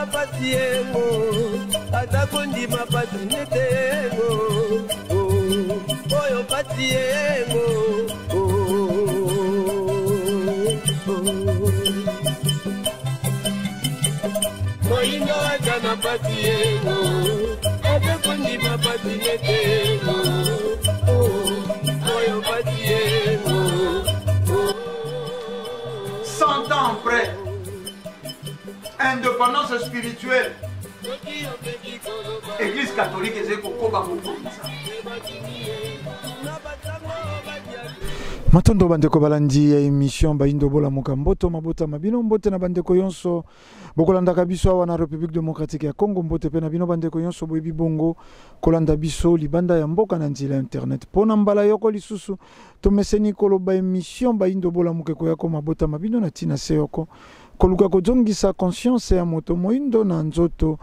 na pasi yengo aza kondima pasi nete yengo oh, oyo pasi yengo oh, moyindo aza na pasi yengo aza kondima pasi nete yengo oh, oyo pasi yengo 100 ans après indépendance spirituelle église catholique ezali kokoba kokonza. Matondo bandeko balandi ya émission Bayindo Bolamuka, mboto mabota mabino, mbote na bandeko yonso bokolandaka biso awa na République démocratique ya Congo, mbote pe na bino bandeko yonso boyebi bongo kolanda biso libanda ya mboka na nzela internet. Mpona mbala yoko lisusu tomeseni koloba émission Bayindo Bolamuka ekoya ko mabota mabino na ntina se yoko koluka kozongisa conscience ya moto moyindo na nzoto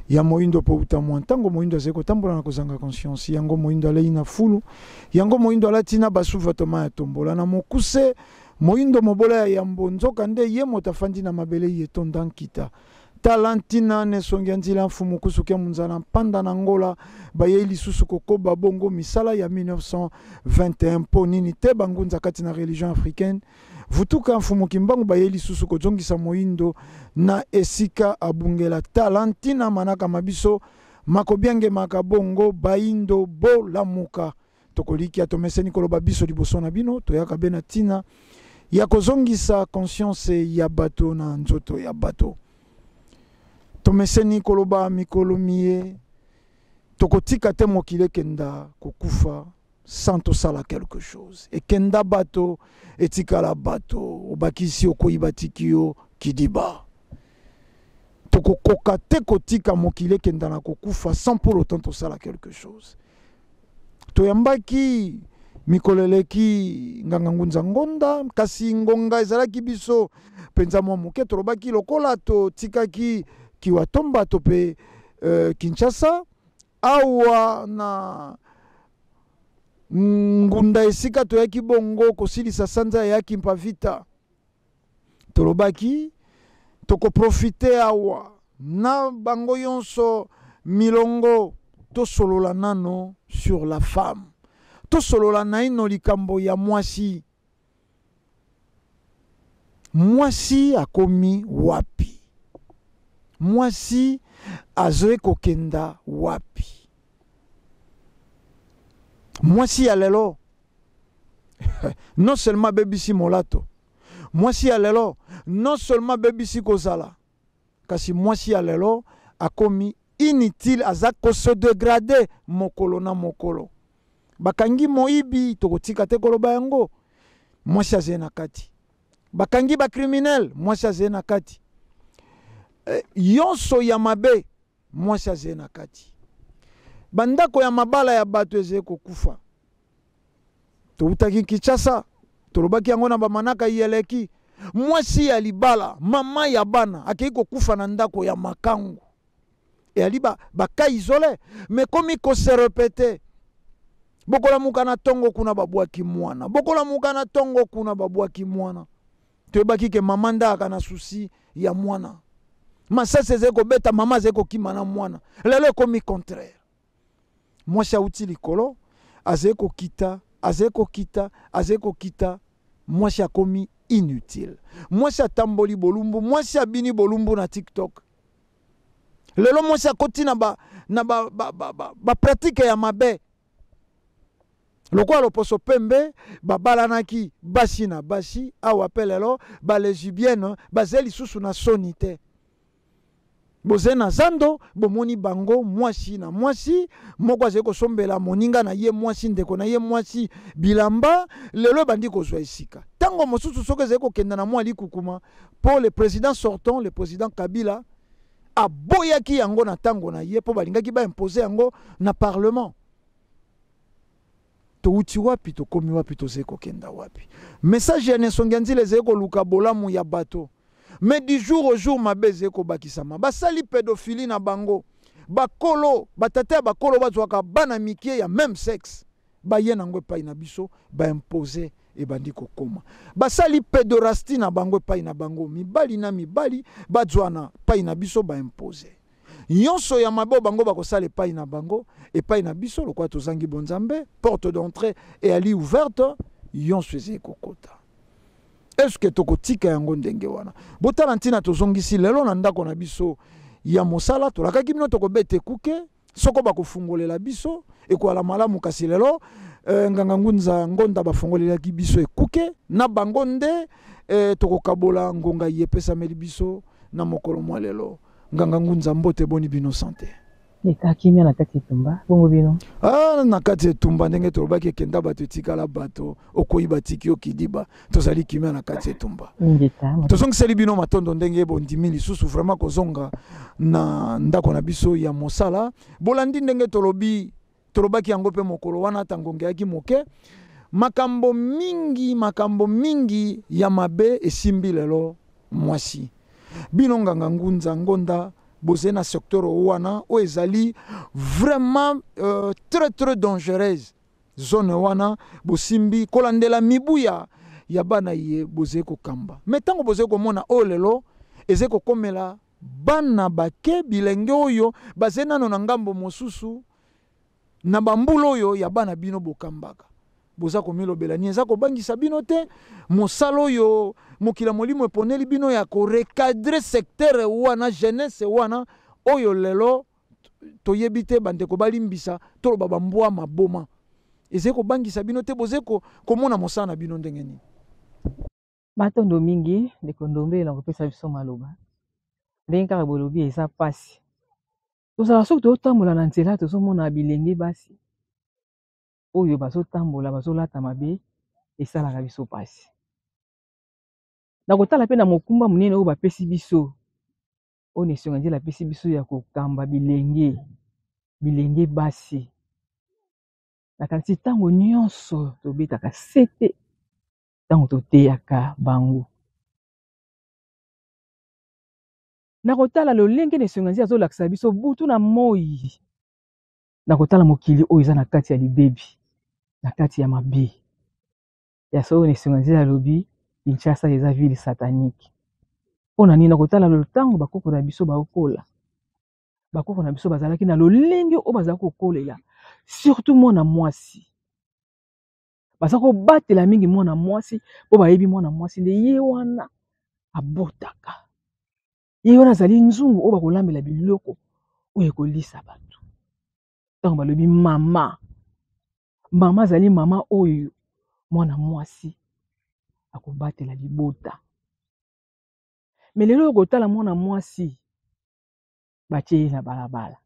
ya moyindo, po uta mwa ntango moyindo azali kotambola na kozanga conscience. Yango moyindo alei na fulu, yango moyindo alati na basuvatoma ya tombola na mokuse, moyindo mobola ya yambo, nzoka nde ye moto afandi na mabele ye tonda nkita. Tala ntina na esongi ya nzila mfumu kusuki ya munzala mpanda na Ngola bayei lisusu kokoba bongo misala ya 1921. Mpo nini te bangunza kati na religion africaine vutuka mfumu Kimbangu bayei lisusu kozongisa moyindo na esika abungela? Tala ntina manaka mabiso makobiangemaka bongo Bayindo Bolamuka. Tokolikia tomeseni koloba biso liboso na bino toyaka be na ntina ya kozongisa conscience ya bato na nzoto ya bato. Tomeseni koloba mikolo miye tokotika te mokili ekenda kokufa sans tosala quelque chose. Ekenda bato, etikala bato, obakisi okoyi batiki yo kidiba. Tokokoka te kotika mokili ekenda na kokufa sans pour autant tosala quelque chose. Toyambaki mikolo eleki nganga ngunza ngonda, kasi ngonga ezalaki biso mpenza mwa moke. Tolobaki lokola totikaki Kiwatomba to mpe Kinshasa awa na ngunda esika toyaki bongo kosilisa sanza ya Kimpa Vita, tolobaki tokoprofite awa na bango yonso milongo tosolola nano sur la femme, tosolola naino likambo ya mwasi. Mwasi akomi wapi? Mwasi azoyi kokenda wapi? Mwasi ya lelo non seulement abebisi molato, mwasi ya lelo non seulement abebisi kozala, kasi mwasi ya lelo akomi inutile, aza kose dégrader mokolo na mokolo. Bakangi moyibi, tokotika te koloba yango, mwasi azali na kati. Bakangi bacriminel, mwasi azali na kati. Yonso ya mabe, mwasi azali na kati. Bandako ya mabala ya bato ezali kokufa. Toutaki Kinshasa, tolobaki yango na bamanaka yeleki. Mwasi ya libala, mama ya bana, akei kokufa na ndako ya makangu. Eyali baka isolé, mais komi ko se répéter. Bokolamuka na tongo kuna babwaki mwana, bokolamuka na tongo kuna babwaki mwana. Toyebaki ke mama ndaka na souci ya mwana, masasi ezali kobeta, mama azali kokima na mwana. Lelo ekomi contraire, mwasi auti likolo azali kokita, azali kokita, azali kokita. Mwasi akomi inutile, mwasi atamboli bolumbu, mwasi abini bolumbu na TikTok. Lelo mwasi akoti na ba, na ba, ba, ba, ba, ba pratique ya mabe lokola loposo pembe. Babalanaki basi na basi awa mpe lelo balesbienne bazali lisusu na soni te. Boze na zando bomoni bango mwasi na mwasi, moko azali kosombela moninga na ye mwasi, ndeko na ye mwasi bilamba. Lelo ebandi kozwa esika ntango mosusu soki ezali kokenda na mwa likukuma, mpo le président sortant, le président Kabila, aboyaki yango na ntango na ye, mpo balingaki baimpose yango na parlement. Touti wapi, tokomi wapi, tozali kokenda wapi? Message ya Nesongi ya nzila ezali koluka bolamu ya bato, mais du jour au jour mabe ezali kobakisama. Basali pédophilie na bango, bakolo, batata ya bakolo bazwaka bana mike ya même sexe. Baye nango epai na biso, baimpose ebandi kokoma. Basali pedorasti na bango epai na bango, mibali na mibali bazwana epai na biso, baimpose nyonso ya mabe bango bakosala epai na bango, epai na biso lokola tozangi bonzambe, porte d'entrée eyali ouverte, nyonso ezali kokota. Est-ce tokotika yango ndenge wana? Botala ntina tozongisi lelo na ndako na biso ya mosala. Tolakaki bino tokobeta ekuke soko bakofungolela biso, ekwala malamu. Kasi lelo nganga ngunza ngonda bafungolelaki biso ekuke na bango nde tokokabola ngonga ye epesameli biso na mokolo mwa lelo. Nganga ngunza, mbote, boni bino santé? Eka kimia na kati etumba, bongo bino? Ah, na kati etumba, ndenge tolobaki, ekenda bato etikala bato, okoyi batiki yo kidiba. Tozali kimia na kati etumba. Tozongiseli bino matondo ndenge bondimi lisusu vraiment kozonga na ndako na biso ya mosala. Bolandi ndenge tolobi, tolobaki yango mpe mokolo wana, ata ngonga eyaki moke. Makambo mingi, makambo mingi ya mabe esimbi lelo mwasi. Bino nganga ngunza ngonda bozali na secteur wana oyo ezali vraiment très très dangereuse zone wana bosimbi kolandela mibu ya bana ye bozali kokamba. Me ntango bozali komona oyo lelo ezali kokomela bana bake, bilenge oyo bazali nano na ngambo mosusu na bambula oyo ya bana bino bokambaka, boza komilobela nini? Eza kobangisa bino te mosala oyo mokili ya molimo eponeli bino ya korecadrer secteur wana, jeunesse wana oyo lelo toyebi te, bandeko balimbisa, toloba bambwa maboma? Ezali kobangisa bino te? Bozali komona mosala na bino ndenge nini? Matondo mingi, ndeko Ndombe, na kopesa biso maloba. Ndenge kaka bolobi, eza mpasi. Tozala soki tozotambola na nzela, tozomona bilenge basi oyo bazotambola, bazolata mabe, esalaka biso mpasi. Na kotala mpe na mokumba monene oyo bapesi biso, oyo na esonga nzela apesi biso ya kokamba bilenge basi, nakanisi ntango nyonso tobetaka sete ntango toteyaka bango. Na kotala lolenge na esonga nzela azolakisa biso butu na moi, na kotala mokili oyo eza na kati ya libebi, na kati ya mabe ya solo, na esonga nzela alobi Kinshasa eza ville satanique. Mpo na nini? Na kotala ntango bakoko na biso baokola, bakoko na biso bazalaki na lolenge oyo bazalaki kokolela, surtout mwana mwasi. Baza kobatela mingi mwana mwasi mpo bayebi mwana mwasi nde ye wana abotaka, ye wana azali nzungu oyo bakolambela biloko oyo ekolisa bato. Ntango balobi mama, mama azali mama oyo mwana mwasi akobatela libota. Me lelo oyo kotala mwana mwasi batie ye na balabala,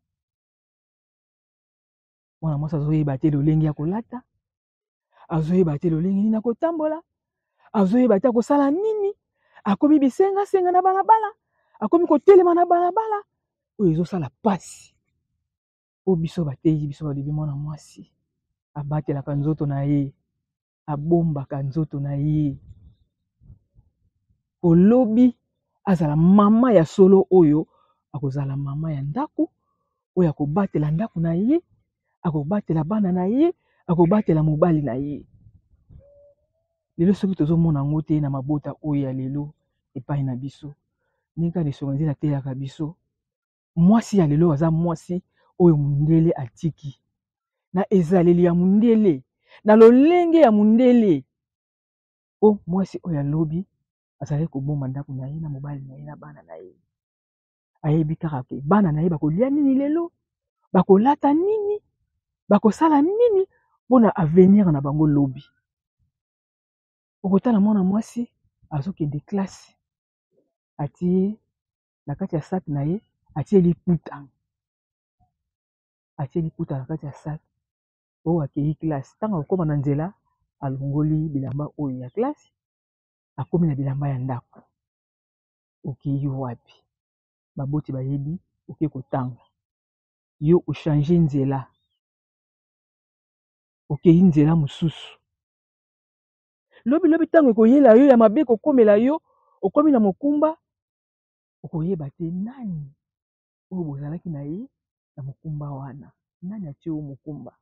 mwana mwasi azoyeba te lolenge ya kolata, azoyeba te lolenge nini akotambola, azoyeba te akosala nini, akomi bisengasenga na balabala, akomi kotelema na balabala. Oyo ezosala pasi. Oyo biso bateyi biso, balobi mwana mwasi abatelaka nzoto na ye, abombaka nzoto na ye, olobi azala mama ya solo oyo akozala mama ya ndako, oyo akobatela ndako na ye, akobatela bana na ye, akobatela mobali na ye. Lelo soki tozomona yango te na mabota oyo ya lelo epai na biso, ndenge kaka lisonga nzela ateyaka biso, mwasi ya lelo aza mwasi oyo mondele atiki na ezaleli ya mondele, na lolenge ya mondele. O mwasi oyo alobi azalaki kobomba ndako na ye na mobali na ye na bana na ye, ayebi kaka ke bana na ye bakolia nini lelo, bakolata nini, bakosala nini mpona avenir na bango lobi. Okotala mwana mwasi azokende classe, atie na kati ya sac na ye, atie liputa, atie liputa na kati ya sac oyo, akei classe. Ntango akokóma na nzela, alongoli bilamba oyo ya classe, akomi na bilamba ya ndako. Okei wapi? Baboti bayebi oke kotanga. Yo ochange nzela, okei nzela mosusu. Lobi lobi ntango ekoyela yo ya mabe, ekokomela yo, okomi na mokumba, okoyeba te nani oyo bozalaki na ye na mokumba wana, nani atie yo mokumba.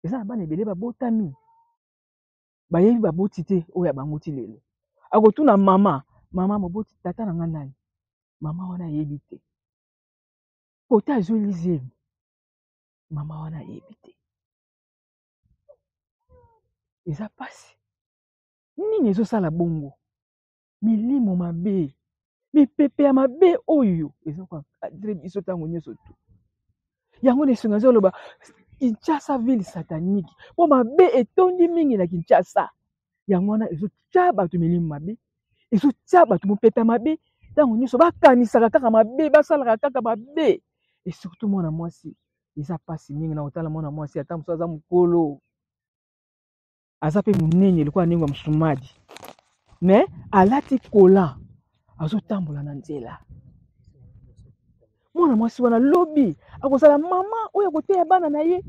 Eza na bana ebele babotami bayebi baboti te oyo ya bango ti lelo. Akotuna mama, mama moboti tata na nga nani? Mama wana ayebi te. Kote azweli zemi, mama wana ayebi te. Eza pasi. Nini ezosala bongo? Milimo mabe, mipepe ya mabe oyo eza koencadre biso ntango nyonso tu. Yango na esengo azoloba Kinshasa ville satanique, mpo mabe etondi mingi na Kinshasa. Yango wana ezotia bato milimo mabe, ezotia bato mopepe ya mabe ntango nyonso, bakanisaka kaka mabe, basalaka kaka mabe. Et surtout mwana mwasi, eza pasi mingi na kotala mwana mwasi, ata mosusu aza mokolo, aza pe monene lokola ndenge ya mosumadi, mais alati kola, azotambola na nzela. Mwana mwasi wana lobi akozala mama oyo akoteya bana na ye.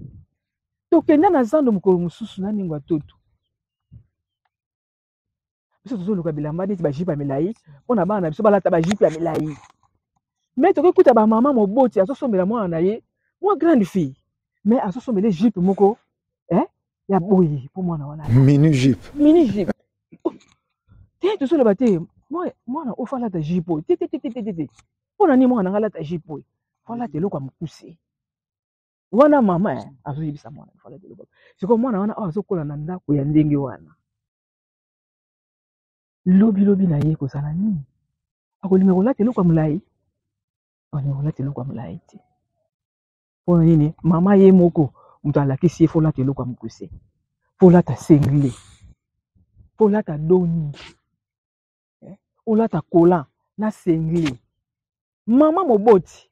Tokenda na zando mokolo mosusu na ndenge ya toto, biso tozoluka bilamba neti bajipe ya milai mpo na bana na biso balata bajipe ya milai, me tokoki kuta bamama moboti azosombela mwana na ye mwa grande fille, me azosombela jipe moko ya boye mpo mwana wana mini jupe, mini jupe te. Tozoloba te mwana oyo falata jupe oyo te te te te te te. Mpo na nini mwana nanga alata jupe oyo? Falata eloko ya mokuse wana. Mama azoyebisa mwana falata eloko. Sikoyo mwana wana oyo azokola na ndako ya ndenge wana, lobi lobi na ye kozala nini? Akolinga kolata eloko ya molai? Akolinga kolata eloko ya molai te. Mpo na nini? Mama ye moko moto alakisi ye folata eloko ya mokuse, folata sengle, folata doni, olata kola na sengle. Mama moboti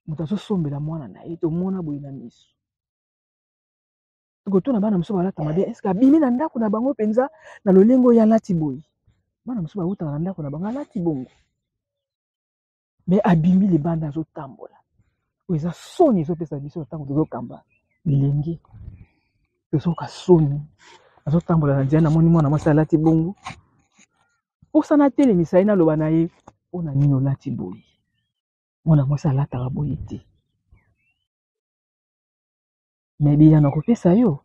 moto azosombela mwana na ye, tomona boye na miso. Tokotuna bana mosusu balata mabe, eske abimi na ndako na bango mpenza na lolenge oyo alati boye? Bana mosusu bautaka na ndako na bango alati bongo, me abimi libanda azotambola. Oyo eza soni ezopesa biso ntango tozokamba bilenge, tozoka soni. Azotambola na nzela, namoni mwana mwasi alati bongo, mposa natelemisa ye, naloba na ye, mpona nini olati boye? Mwana mwasi alataka boye te. Me biyano akopesa yo,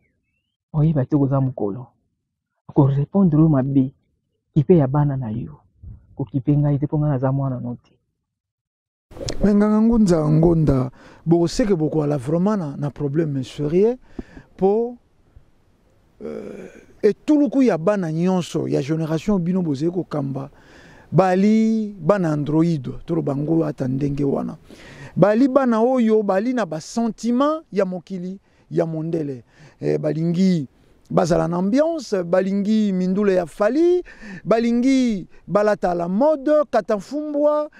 oyeba te koza mokolo akorepondre yo mabe. Kipe ya bana na yo, kokipe ngai te mpo ngai naza mwana no te. Me nganga ngunza ngonda bokoseke bokoala vraiment na problème sérieux po etuluku ya bana nyonso ya génération bino bozali kokamba bali bana android toloba ngo ata ndenge wana, bali bana oyo bali na basentiment ya mokili ya mondele, balingi bazala na ambiance, balingi mindule ya fali, balingi balata la mode katamfumbwa,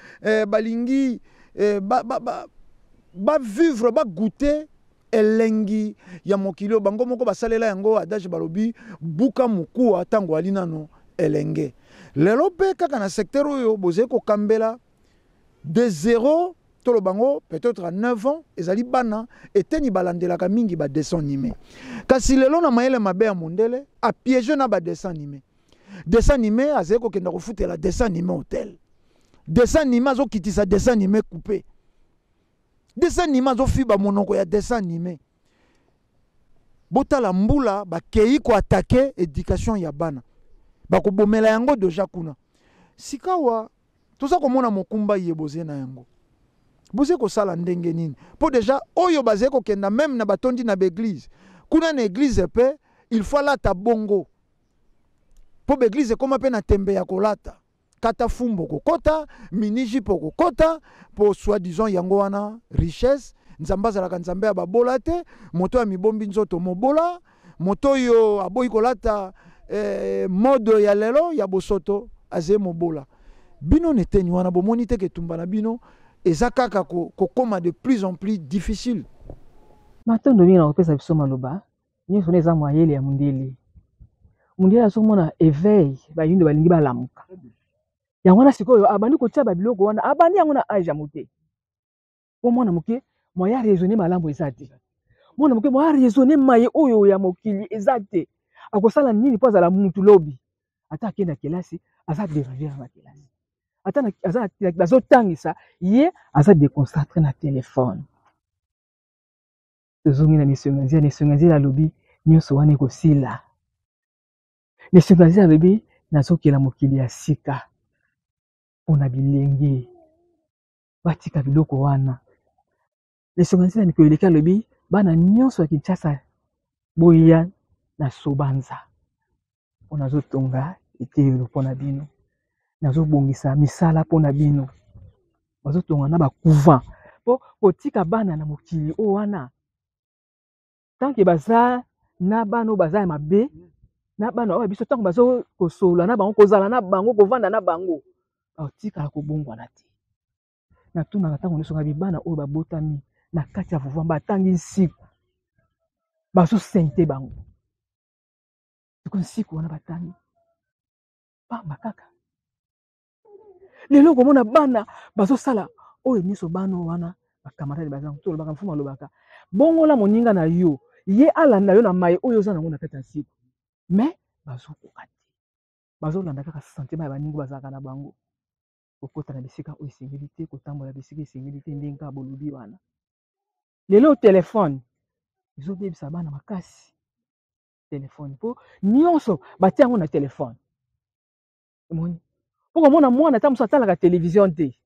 balingi ba vivre, ba goûter elengi ya mokili oyo bango moko basalela yango. Adage balobi buka mokuwa ntango ali nano elenge. Lelo mpe kaka na secteur oyo bozali kokambela de 0 toloba ngo peut-être à 9 ans, ezali bana eteni balandelaka mingi ba dessin animé. Kasi lelo na mayele mabe ya mondele apiége na ba dessin animé. Dessin animé azali kokenda kofutela dessin animé hotel, dessin animé azokitisa dessin animé coupé, dessin animé azofiba monoko ya dessin animé. Botala mbula bakei koatake éducation ya bana, bakobomela yango deja kuna. Sikawa toza komona mokumba ye boze na yango, boze kosala ndenge nini? Mpo deja oyo bazali kokenda meme na batondi na baeglize kuna, na eglize mpe il faut alata bongo, mpo baeglize ekóma mpe na tembe ya kolata kata fumbo kokota mini jupe okokota, mpo soi-disant yango wana richesse. Nzambe azalaka nzambe ya babola te. Moto ya mibombi nzoto mobola, moto oyo aboyi kolata mode ya lelo ya bosoto azali mobola. Bino neteni wana bomoni te ketumba na bino eza kaka kokoma de plus en plus difficile? Matondo mingi na kopesa biso maloba nyonso wana. Eza mayele ya mondele. Mondele azomona éveil, bayindo balingi balamuka. Yango wana sikoyo abandi kotia babiloko wana, abandi yango na age ya moke, mpo mwana moke moya raisonner malamu eza te. Mwana moke moya raisonner maye oyo ya mokili eza te. Akosala nini mpo azala mutu lobi? Ata akende na kelasi, aza déranger na kelasi, ata aza bazotangisa ye, aza déconcentré na telefone. Tozongi na Nesonga Nzila. Nesonga Nzila alobi nyonso wana ekosila. Nesonga Nzila alobi nazokela mokili ya sika mpona bilenge batika biloko wana. Nesonga Nzila mikolo eleki alobi bana nyonso ya Kinshasa boya na Sobanza mpo nazotonga eteyelo mpo na bino, nazobongisa misala mpo na bino, bazotonga na ba couvent mpo kotika bana na mokili oyo wana tant que baza na bana oyo baza ya mabe na bana oyo biso ntango bazo kosolola na bango, kozala na bango, kovanda na bango, batikala kobongwana te. Natunaka ntango nyonso ngai bana oyo babotami na kati ya vuva batangi nsiku bazosente bango siko nsiku wana batangi pamba kaka. Lelo okomona bana bazosala oyo nyonso bana wana bakamarade baza tolobaka mfumu alobaka bongola moninga na yo ye alanda yo na maye oyo oza nango na kati ya nsiku, mais bazokoka te, bazolanda kaka sentiment ya baninga bazalaka na bango, kokota na bisika oyo esengeli te, kotambola bisika esengeli te, ndenge kaka bolobi wana. Lelo telefone ezobebisa bana makasi, telefone mpo nyonso batia yango na telefone. Omoni mpo komona mwana ata mosusu atalaka television te,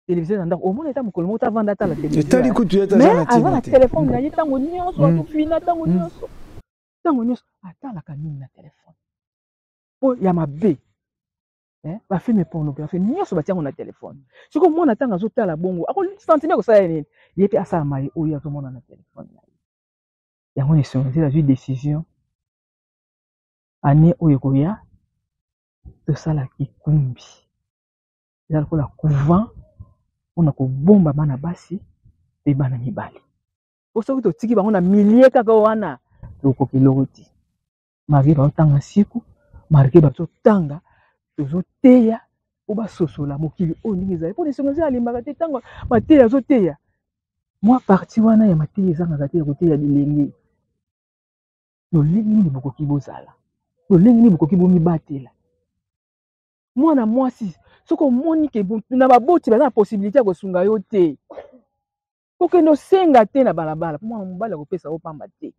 television na ndako omona ata mokolo moko avanda atala television etali kutu ye aza aza na telefone na ye ntango nyonso, azofina ntango nyonso, ntango nyonso atalaka nini na telefone mpo ya mabe. Bafilme pornographie nyonso batia yango na telefone. Soki omona ntango azotala bongo akosentime kosala nini, ye mpe asala maye oyo azomona na telefone na ye. Yango na esonga nzela azwi décision année oyo ekoya tosala kikumbi, eza lokola couvent mpona kobomba bana basi mpe bana mibali, po soki totiki bango na milie kaka wana tokoki eloko te. Malgré bazotanga siku, malgré bazotanga, tozoteya po basosola mokili oyo ndenge ezali, mpo esonga nzela alembaka te ntango mateya azoteya. Mwa parti wana ya mateya ezangaka te ya koteya bilenge lolenge nini bokoki bozala, lolenge nini bokoki bomibatela. Mwana mwasi soki omoni ke na baboti baza na possibilité ya kosunga yo te, okende osenga te na balabala, mpo mwana mobali akopesa yo pamba te.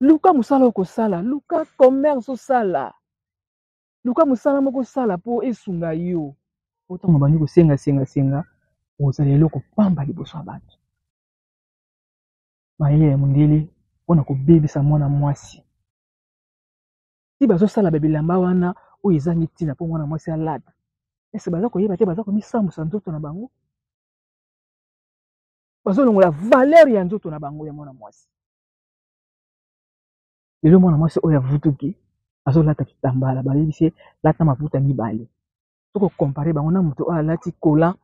Luka mosala okosala, luka commerce osala, luka mosala moko osala mpo esunga yo. Po ntango bandi kosenga senga senga, ozala eloko pamba liboso ya bato. Mayele ya mondele mpona kobebisa mwana mwasi, ti bazosala babilamba wana oyo ezangi ntina mpo mwana mwasi alata, ese baza koyeba te, baza komisambusa nzoto na bango, bazolongola valeur ya nzoto na bango ya mwana mwasi. Lelo mwana mwasi oyo avutuki azolata kitambala, bayebisi ye lata mafuta mibale. Soki okompare bango na moto oyo alati kola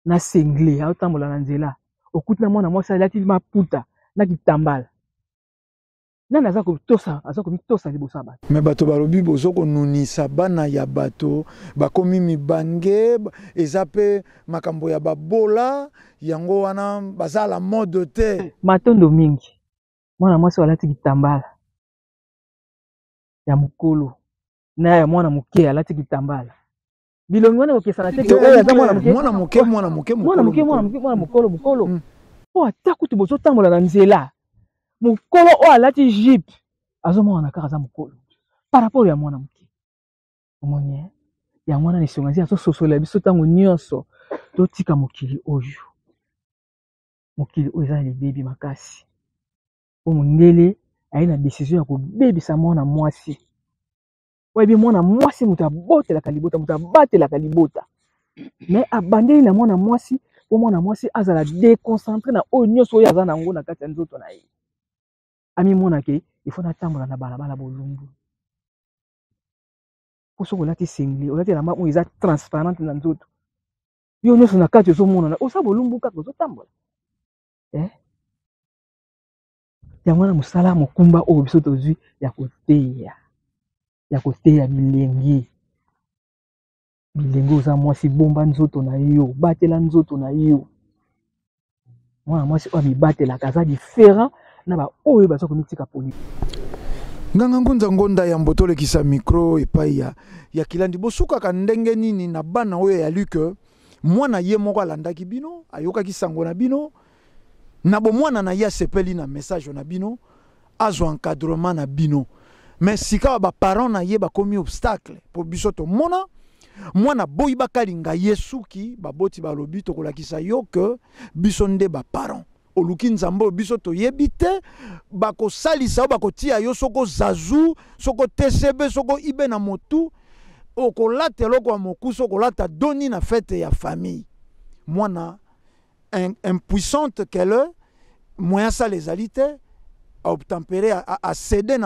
na sengle azotambola na nzela, okuti na mwana mwasi alati maputa na kitambala, nani aza kotosa, aza komitosa liboso ya bato? Me bato balobi bozo konunisa bana ya bato bakomi mibange, eza mpe makambo ya babola yango wana baza la mode te. Matondo mingi. Mwana mwasi oyo alati kitambala ya mokolo na ya mwana moke alati kitambala, bilongi wana ekokesana te. Oyo aza mwana moke, mwana moke, mwana moke, mwana moke, mwana moke, mwana mokolo, mokolo. Po ata kutu bozotambola na nzela, mokolo oyo alati jupe azomona kaka aza mokolo par rapport ya mwana moke. Omoni yango wana lisonga nzela azososola biso ntango nyonso totika mokili oyo. Mokili oyo eza na libebi makasi, po mondele aye na décision ya kobebisa mwana mwasi. Oyebi mwana mwasi moto abotelaka libota, moto abatelaka libota, mais abandeli na mwana mwasi po mwana mwasi azala déconcentré na oyo nyonso oyo aza nango na kati ya nzoto na ye. Amimona ke il faut natambola na balabala bolumbu, po soki olati singlet, olati elamba oyo eza transparente na nzoto, yo nyonso na kati ozomonana oza bolumbu kaka ozotambola. Yango wana mosala mokumba oyo biso tozwi ya koteya, ya koteya bilenge. Bilenge oza mwasi, bomba nzoto na yo, batela nzoto na yo. Mwana mwasi oyo amibatelaka aza différent na ba oyo baza komitika poni. Nganga Ngunza Ngonda ya mboto olekisa micro epai ya Kilandi, bosukaka ndenge nini na bana oyo ya Luc? Mwana ye moko alandaki bino, ayokaki sango na bino. Na bomwana na ye asepeli na message na bino, azwa encadrement na bino. Mais sikawa ba parents na ye bakomi obstacle po biso tomona mwana boyi bakalinga ye suki, baboti balobi tokolakisa yo que biso nde ba parents. Oluki Nzambe oyo biso toyebi te, bakosalisa yo, bakotia yo soko zazu, soko TCB, soko IB na motu, okolata eloko ya mokusa, okolata doni na fete ya famille. Mwana impuissante qu'elle est, moyen asala ezali te, a obtempérer, a céder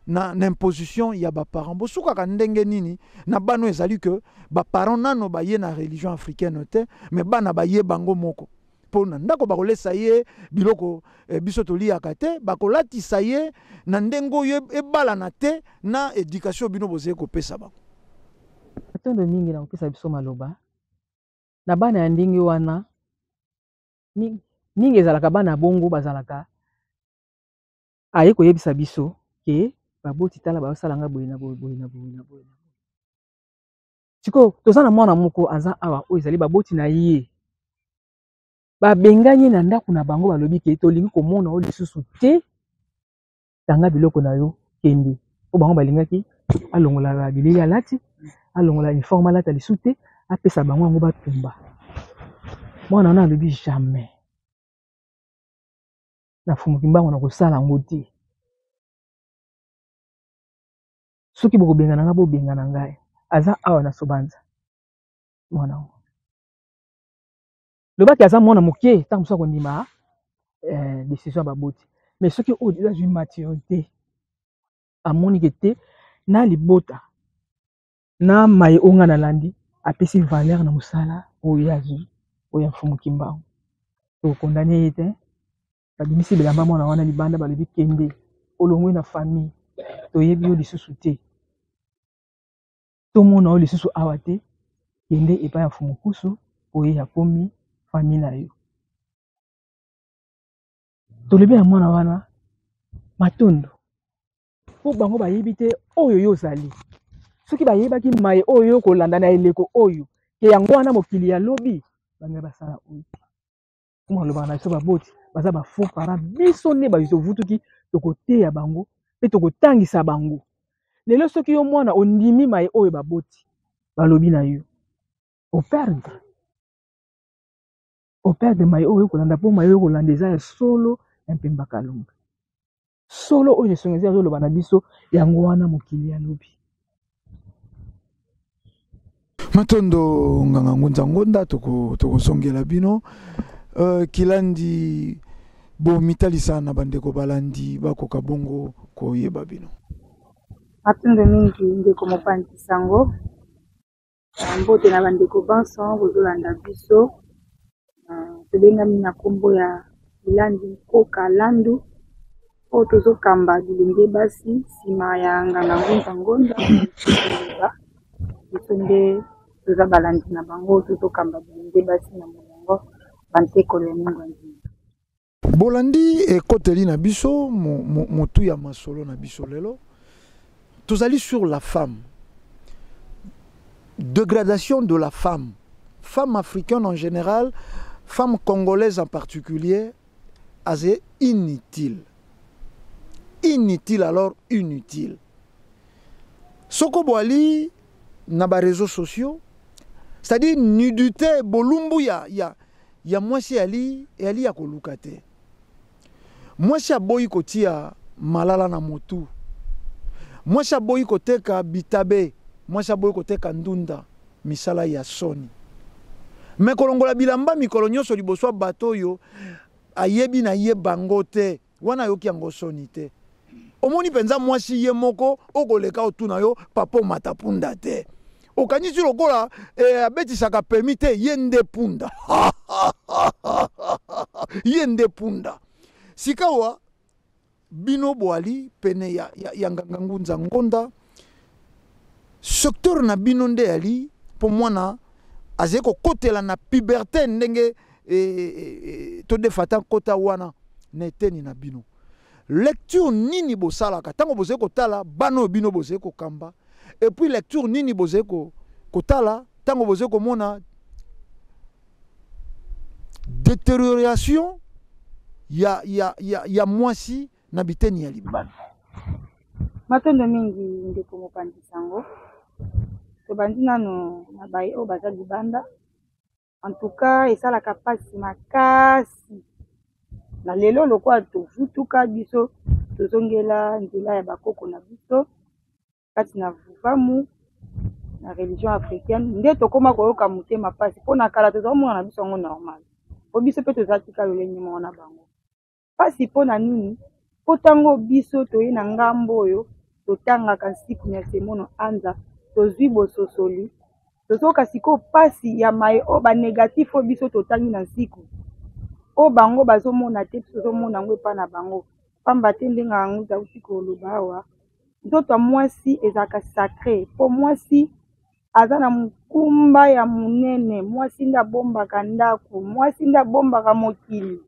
na imposition ya ba parents. Bosukaka ndenge nini na bano ezali que ba parents nano baye na religion africaine te, mais bana baye bango moko. Po na ndako bakolesa ye biloko biso toliaka te, bakolatisa ye na ndenge oyo ebalana te na éducation bino bozali kopesa bango. Matondo mingi na kopesa biso maloba. Na bana ya ndenge wana, mingi ezalaka bana bongo bazalaka aye koyebisa biso ke baboti tala bazosala nga boye na boye, boye na boye na boye. Sikoyo toza na mwana moko aza awa oyo ezali baboti na ye. Babengani ye na ndako na bango, balobi ke tolingi komona yo lisusu te, tanga biloko na yo kende. Po bango balingaki alongola bilei alati, alongola uniforme alata lisusu te, apesa bango yango batumba. Mwana wana alobi jamais. Na fumuki mbango na kosala yango te. Soki bokobengana nga, bobengana ngai. Aza awa na Sobanza. Mwana wango. Lobaki aza mwana moke, tango mosusu akondima décision ya baboti. Mais soki oyo déjà azwi maturité, amoni ke te, na libota, na maye oyo nga nalandi, apesi valeur na mosala oyo azwi, oyo ya Mfumu Kimbangu. Tokondane ye te, babimisi bilamba mwana wana libanda, balobi kende, olongwe na famille, toyebi yo lisusu te. Tomona yo lisusu awa te, kende epai ya Mfumu Kusu, oyo akomi famille na yo. Tolobi na mwana wana matondo, po bango bayebi te oyo yo ozali. Soki bayebaki maye oyo yo kolanda na eleko oyo, ke yango wana mokili ya lobi, bango basala oyo. Kuma lobaka na biso baboti, baza ba faux parents, biso nde ba tovutuki, tokoteya bango pe tokotangisa bango. Lelo soki yo mwana ondimi maye oyo baboti, balobi na yo, operdre. Operdre maye oyo kolanda, po maye oyo kolanda eza ya solo ya Mpemba Kalunga. Solo oyo esongi eza azoloba na biso, yango wana mokili ya lobi. Matondo nganga ngunza ngonda, tokozongela bino. Kilandi bo mitalisa na bandeko balandi bakoka bongo koyeba bino. Matondo mingi ndeko mopanzi sango. Mbote na bandeko banso bozolanda biso. Tobengami na kombo ya Kilandi Nkoka Landu oyo tozokamba bilenge basi nsima ya nganga ngunza ngonda. Biso nde toza balandi na bango, tozokamba bilenge basi na molongo bantekolo ya mingo nzima. Bolandi ekoteli na biso, motu ya masolo na biso lelo. Tozali sur la femme. Dégradation de la femme. Femme africaine en général, femme congolaise en particulier, azé inutile. Inutile alors inutile. Soko boali na ba réseaux sociaux, c'est-à-dire nudité bolumbu ya ya ya mwasi ali ali ya koluka te. Mwasi aboyi kotia malala na motu. Mwasi aboyi koteka bitabe, mwasi aboyi koteka ndunda, misala ya soni. Mais kolongola bilamba mikolo nyonso liboso ya bato oyo ayebi na ye bango te, wana ayoki yango soni te. Omoni mpenza mwasi ye moko okoleka otuna yo papa omata punda te. Okanisi lokola abetisaka pemi te, ye nde punda. Ye nde punda. Sikawa bino boali pene ya nganga ngunza ngonda, secteur na bino nde ali po mwana azali kokotela na puberté ndenge to defata kota wana na eteni na bino. Lecture nini bosalaka tango bozali kotala bana oyo bino bozali kokamba, et puis lecture nini bozali kotala tango bozali komona détérioration ya, ya, ya, ya mwasi na biteni ya libanda. Matondo mingi ndeko mopanzi sango. Tobandi nano na baye oyo baza libanda. En tout cas esalaka mpasi makasi na lelo lokola tovutuka biso tozongela nzela ya bakoko na biso kati na vuvamu na religion africaine nde tokoma koyoka motema mpasi mpo na kala tozala komona na biso yango normal mpo biso mpe toza tika lolenge moko na bango. Mpasi mpo na nini? Mpo ntango biso toye na ngambo oyo totangaka nsiku ya semono anza tozwi bososoli tozoyoka sikoyo mpasi ya maye oyo ba negatif oyo biso totangi na nsiku oyo bango bazomona te biso tozomona yango epa na bango pamba te ndenge yango tauti koloba awa nzoto ya mwasi ezalaka sacre mpo mwasi aza na mokumba ya monene mwasi nde abombaka ndako mwasi nde abombaka mokili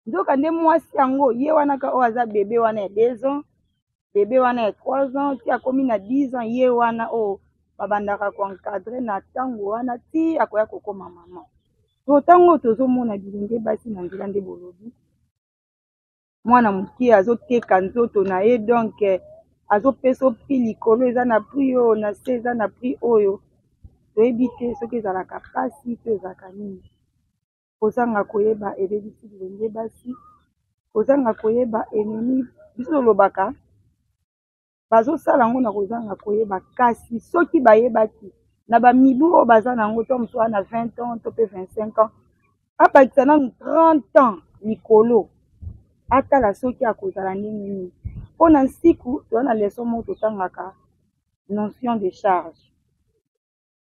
nzoka nde mwasi yango ye wana ka oyo aza bebe wana ya 2 ans bebe wana ya 3 ans ti akomi na 10 ans ye wana oyo babandaka koencadre na ntango wana ti akoya kokoma mama to ntango oyo tozomona bilenge basi na nzela nde bolobi mwana moke azoteka nzoto na ye donc azopesa prix likolo eza na prix oyo na se eza na prix oyo toyebi te soki ezalaka mpasi to ezalaka nini. Kozanga koyeba ebebisi bilenge basi, kozanga koyeba ememi biso tolobaka bazosala yango na kozanga koyeba kasi soki bayebaki na bamibu oyo baza na yango to mosusu na 20 ans to mpe 25 ans abakisa nanu 30 ans likolo atala soki akozala ndenge nini mpo na nsiku toza na leson moko totangaka notion de charge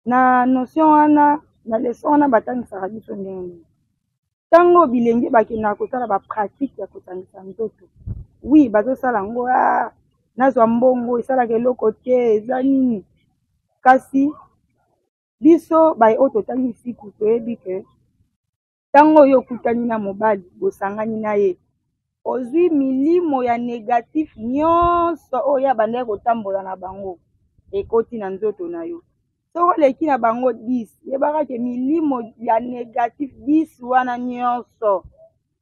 na notion wana na leson wana batangisaka biso ndenge nini ntango bilenge bakendaka kosala bapratique ya kosangisa nzoto wi bazosala yango ah, nazwa mbongo esalaka eloko te eza nini kasi biso baye oyo totangi siku toyebi ke ntango oyo okutani na mobali bosangani na ye ozwi milimo ya négatif nyonso oyo abandaki kotambola na bango ekoti na nzoto na yo soki oleki na bango 10 yebaka ke milimo ya négatif 10 wana nyonso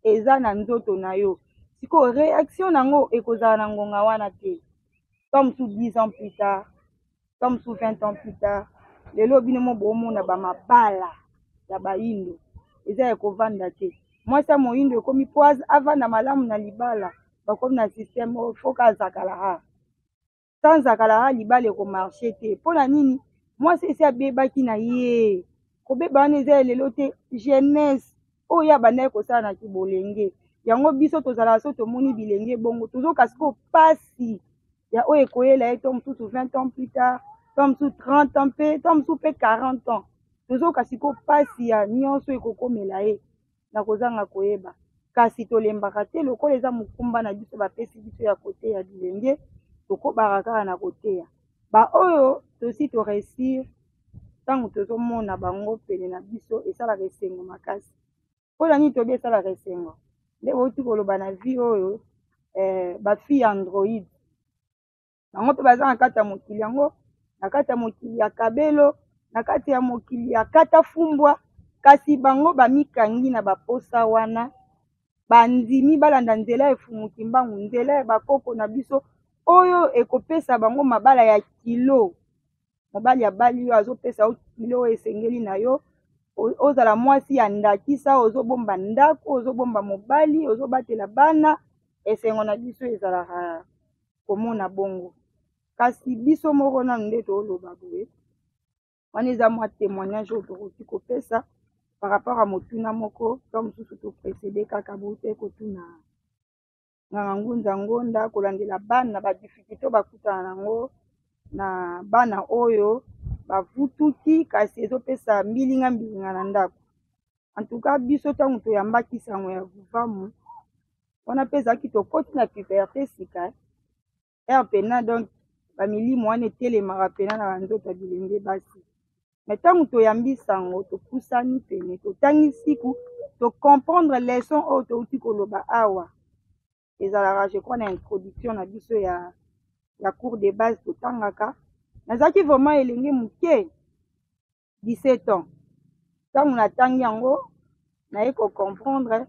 eza na nzoto na yo sikoyo réaction nango ekozala na ngonga wana te to mosusu 10 ans plus tard to mosusu 20 ans plus tard lelo bino mo bomona bamabala ya bayindo eza ya kovanda te mwasi ya moyindo ekomi mpo avanda malamu na libala bakomi na système oyo foka azakala ha sans zakala ha libala ekomarche te mpo na nini mwasi esi abebaki na ye kobeba wana eza ya lelo te jeunesse oyo abandaki kosala na kibolenge yango biso tozalaka so tomoni bilenge bongo tozoka sikoyo pasi ya oyo ekoyela ye to mosusu 20 ans plus tard to mosusu 30 ans mpe to mosusu mpe 40 ans tozoka sikoyo pasi ya nyonso ekokomela ye na kozanga koyeba kasi tolembaka te lokola eza mokumba na biso bapesi biso ya koteya bilenge tokobaka kaka na koteya baoyo tosi toresir ntango tozomona bango pene na biso esalaka esengo makasi mpona nini tobi esalaka esengo nde bouti koloba na vie oyo eh, bafille android bango mpe baza na kati ya mokili yango na kati ya mokili ya kabelo na kati ya mokili ya kata fumbwa kasi bango bamikangi na baposa wana bandimi balanda nzela ya efumuki mbangu nzela ya bakoko na biso oyo ekopesa bango mabala ya kilo mobali abali yo azopesa yo kilo oyo esengeli na yo ozala mwasi ya ndakisa ozobomba ndako ozobomba mobali ozobatela bana esengo na biso ezalaka komona bongo kasi biso moko nanu nde tooloba boye wana eza mwa témoignage oyo tokoki kopesa par rapport ya motuna moko to mosusu toprécédé kaka bote kotuna nganga ngunza ngonda kolandela bana badifficulté oyo bakutana nango na bana oyo bavutuki kasi ezopesa mbilinga mbilinga na ndako en tout cas biso ntango toyambaki sango ya vuvamu wana mpe ezalaki tokoti na puberté sika ere mpena donc bamilimo wana etelemaka mpena na banzoto ya bilenge basi me ntango toyambi sango topusani pene totangi siku tocomprendre leçon oyo touti koloba awa ezalaka je crois na introduction na biso ya, ya cours de base totangaka nazalaki vraiment elenge moke 17 ans ntango natangi yango naye kocomprendre.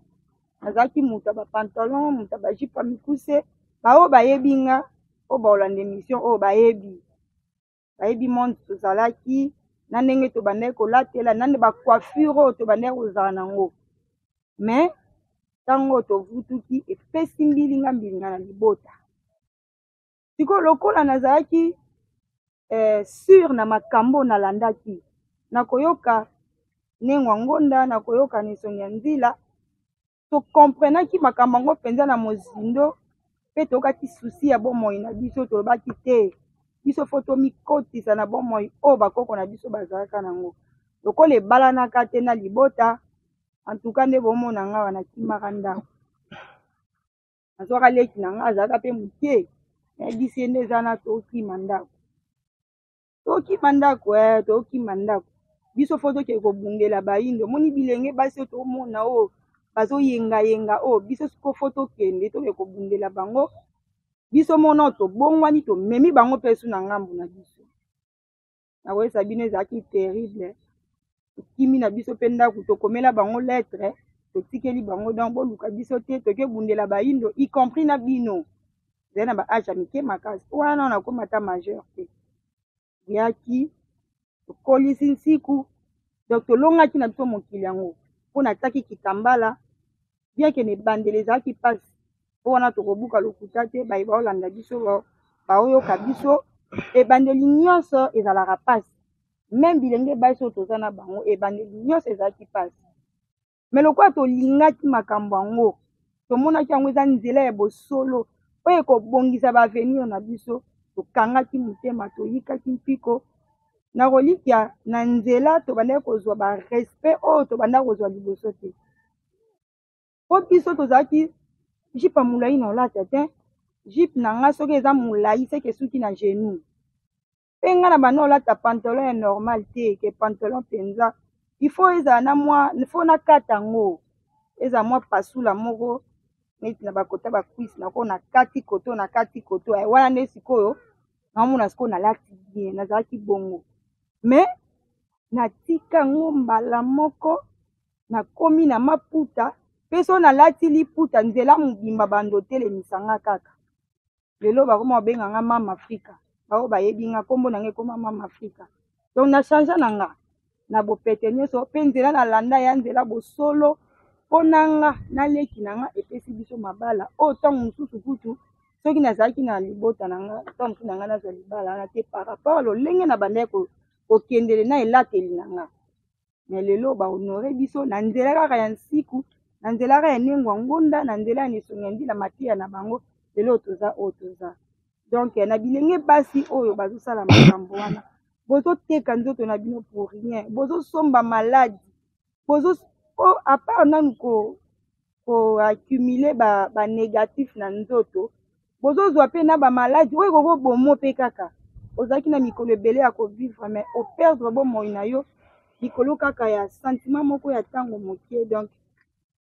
Nazalaki moto ya ba pantalon, moto ya ba jupe ya mikuse. Baoyo bayebi nga, oyo baolanda emission oyo bayebi. Bayebi monde tozalaki, na ndenge tobandaki kolatela, na nde ba coiffure oyo tobandaki kozala nango. Mais ntango oyo tovutuki, epesi mbilinga mbilinga na libota. Sikoyo lokola nazalaki sur na makambo nalandaki, nakoyoka Nengwa Ngonda, nakoyoka Nesongi ya Nzila, tokomprenaki makambo yango mpenza na mozindo, mpe toyokaki susi ya bomoi na biso. Tolobaki te, biso fo tomikotisa na bomoi oyo bakoko na biso bazalaka nango. Lokola ebalanaka te na libota, en tout cas nde bomona nga wana nakimaka ndako. Nazwaka leki na nga, azalaka mpe moke, nayebisi ye nde eza na tokima ndako. Tokima ndako, tokima ndako. Biso fo tokende kobundela bayindo. Omoni bilenge basi oyo tomona oyo bazoyengayenga oyo, biso siko fo tokende, tokende kobundela bango. Biso mona oyo tobongwani, tomemi bango mpe su na ngambu na biso. Nakoyesa bino ezalaki terrible. Tokimi na biso mpe ndako, tokomela bango lettre, totikeli bango, donc boluka biso te, tokebundela bayindo, y compris na bino. Ezali na ba age ya mike makasi wana, nakoma ata majeur te. Yaki tokolisi nsiku, donc tolongaki na biso mokili yango mpo natiaki kitambala, bien que na ebandeli ezalaki mpasi, mpo wana tokobuka lokuta te, baye baolanda biso, baoyoka biso, ebandeli nyonso ezalaka mpasi. Même bilenge basi oyo toza na bango, ebandeli nyonso ezalaki mpasi. Mais lokola tolingaki makambo yango, tomonaki yango eza nzela ya bosolo oyo ekobongisa ba avenir na biso, tokangaki motema, toyikaki mpiko na kolikia na nzela. Tobandaki kozwa ba respect oyo tobandaki kozwa liboso te, po biso tozalaki jupe ya molai na olata te. Jupe na nga soki eza molai, seke esuki na genou. Mpe nga na banda olata pantalon ya normal te, ke pantalon mpenza il faut ezala na mwa, il faut nakata yango ezala mwa pasula moko neti na bakota ba cuisse, nako na kati koto, na kati koto wana nde sikoyo naomona sikoyo nalati bien. Nazalaki bongo, mais natika yango mbala moko, nakomi na maputa. Mpe so nalati liputa, nzela mobimba bando otelemisa nga kaka. Lelo bakoma kobenga nga Mama Afrika, bao bayebi nga, nkombo na nga ekoma Mama Afrika. Donc na change na nga na bopete nyonso, mpe nzela nalanda ya nzela bosolo mpo na nga naleki na nga epesi biso mabala oyo. Ntango mosusu kutu soki nazalaki na libota na nga, ntango mosusu na nga nazwa libala wana te, par rapport lolenge na bandaki kokendele na elateli na nga. Mais lelo bahonore biso na nzela kaka ya nsiku, na nzela kaka ya Nengwa Ngonda, na nzela ya Nesongi ya Nzila, mateya na bango, lelo toza oyo toza. Donc na bilenge basi oyo bazosala makambo wana, bozoteka nzoto na bino pour rien, bozosomba maladi, bozo po à part nanu ko koaccumuler ba négatif na nzoto, bozozwa mpe na bamaladi oyo ekokobomo. Mpe kaka ozalaki na mikolo ebele ya kovivre, mais operdre bomoi na yo likolo kaka ya sentiment moko ya ntango moke. Donc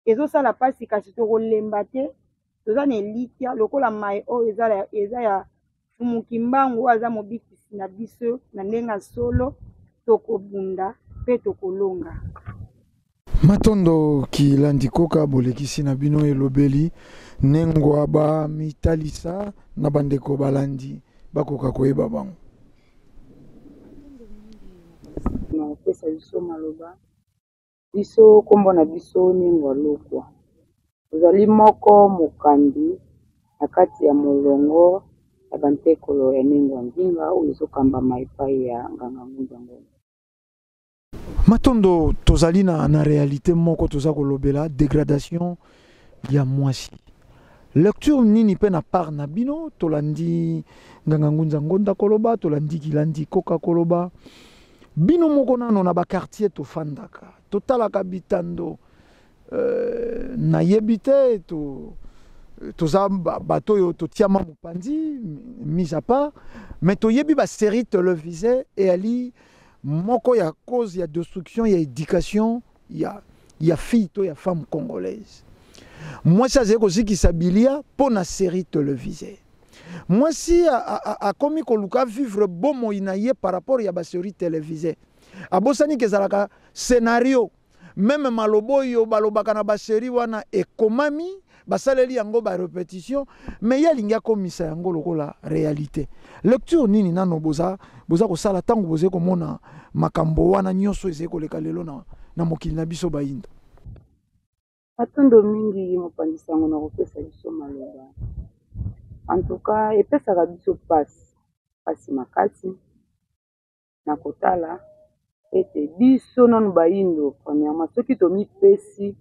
ezosala mpasi, kasi tokolemba te. Toza na elikya lokola mai oyo eza ya Fumuki Mbangu oyo aza mobikisi na biso na ndenge ya solo. Tokobunda mpe tokolonga. Matondo Kilandi Koka, bolekisi na bino elobeli Nengwa ba mitalisa na bandeko balandi bakoka koyeba bango. Na kopesa biso maloba, biso nkombo na biso Nengwa Lokwa, ozali moko mokambi na kati ya molongo ya bantekolo ya Nengwa Nzinga oyo ezokambama epai ya Nganga Ngunza Ngonda. Matondo, tozali na réalité moko, toza kolobela dégradation ya mwasi. Lecture nini mpe na part na bino? Tolandi Nganga Ngunza Ngonda koloba, tolandi Kilandi Koka koloba. Bino moko nano na baquartier tofandaka, totalaka bitando, nayebi te, toza bato oyo totiama mopanzi, mise à part, mais toyebi basérie télévisée eyali moko ya cause ya destruction ya éducation ya fille to ya femme congolaise. Mwasi azali kozikisa bilia mpo na série télévisée. Mwasi akomi koluka vivre bomoi na ye par rapport ya basérie télévisée, abosani ke ezalaka scénario. Meme maloba oyo balobaka na ba serie wana ekomami, basaleli yango ba repetition, mais ye alingi akomisa yango lokola realite. Lecture nini nano boza boza kosala ntango bozali komona makambo wana nyonso ezali koleka lelo na, na mokili na biso bayindo? Matondo mingi mopanzi sango na kopesa biso maloba. En tout cas epesaka biso pasi, pasi makasi na kotala ete biso nanu bayindo premièrement soki tomipesi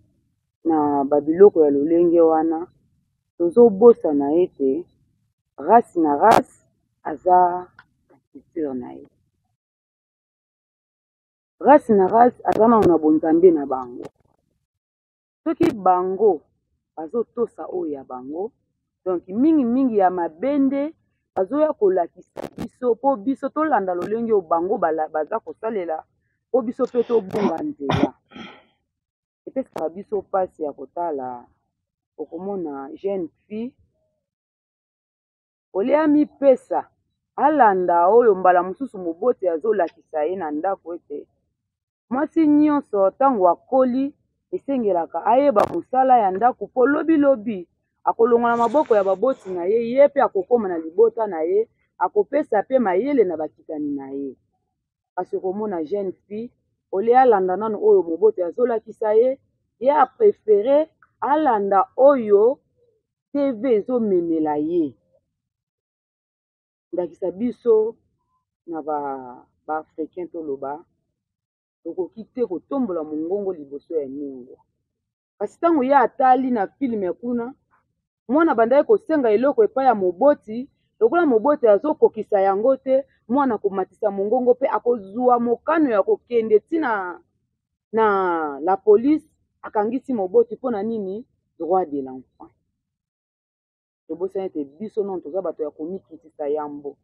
na ba biloko ya lolenge wana tozobosana ete race na race aza na culture na ye. Race na race aza nanu na bonzambe na bango. Soki bango bazotosa oyo ya bango, donc mingi mingi ya mabe nde bazoya kolakisa biso po biso tolanda lolenge oyo bango baza kosalela po biso pe tobunga nzela. Epesaka biso pasi ya kotala, okomona jeune fille au lieu amipesa alanda oyo mbala mosusu moboti azolakisa ye na ndako ete mwasi nyonso ntango akoli esengelaka ayeba mosala ya ndako mpo lobi lobi akolongwa na maboko ya baboti na ye, ye mpe akokoma na libota na ye, akopesa mpe mayele na bakitani na ye. Kasi okomona jeune fille au lieu alanda nanu oyo moboti azolakisa ye, ye a prefere alanda oyo TV ezomemela ye. Ndakisa biso na ba ba africain toloba tokoki te kotombola mongongo liboso ya niongo. Kasi ntango ye atali na filme kuna, mwana abandaki kosenga eloko epai ya moboti, lokola moboti azokokisa yango te, mwana akomatisa mongongo mpe akozwa mokano ya kokende ti na na la police, akangisi moboti mpo na nini? Droit de l'enfant. Tobosani ete biso nano toza bato ya komikitisa yambo.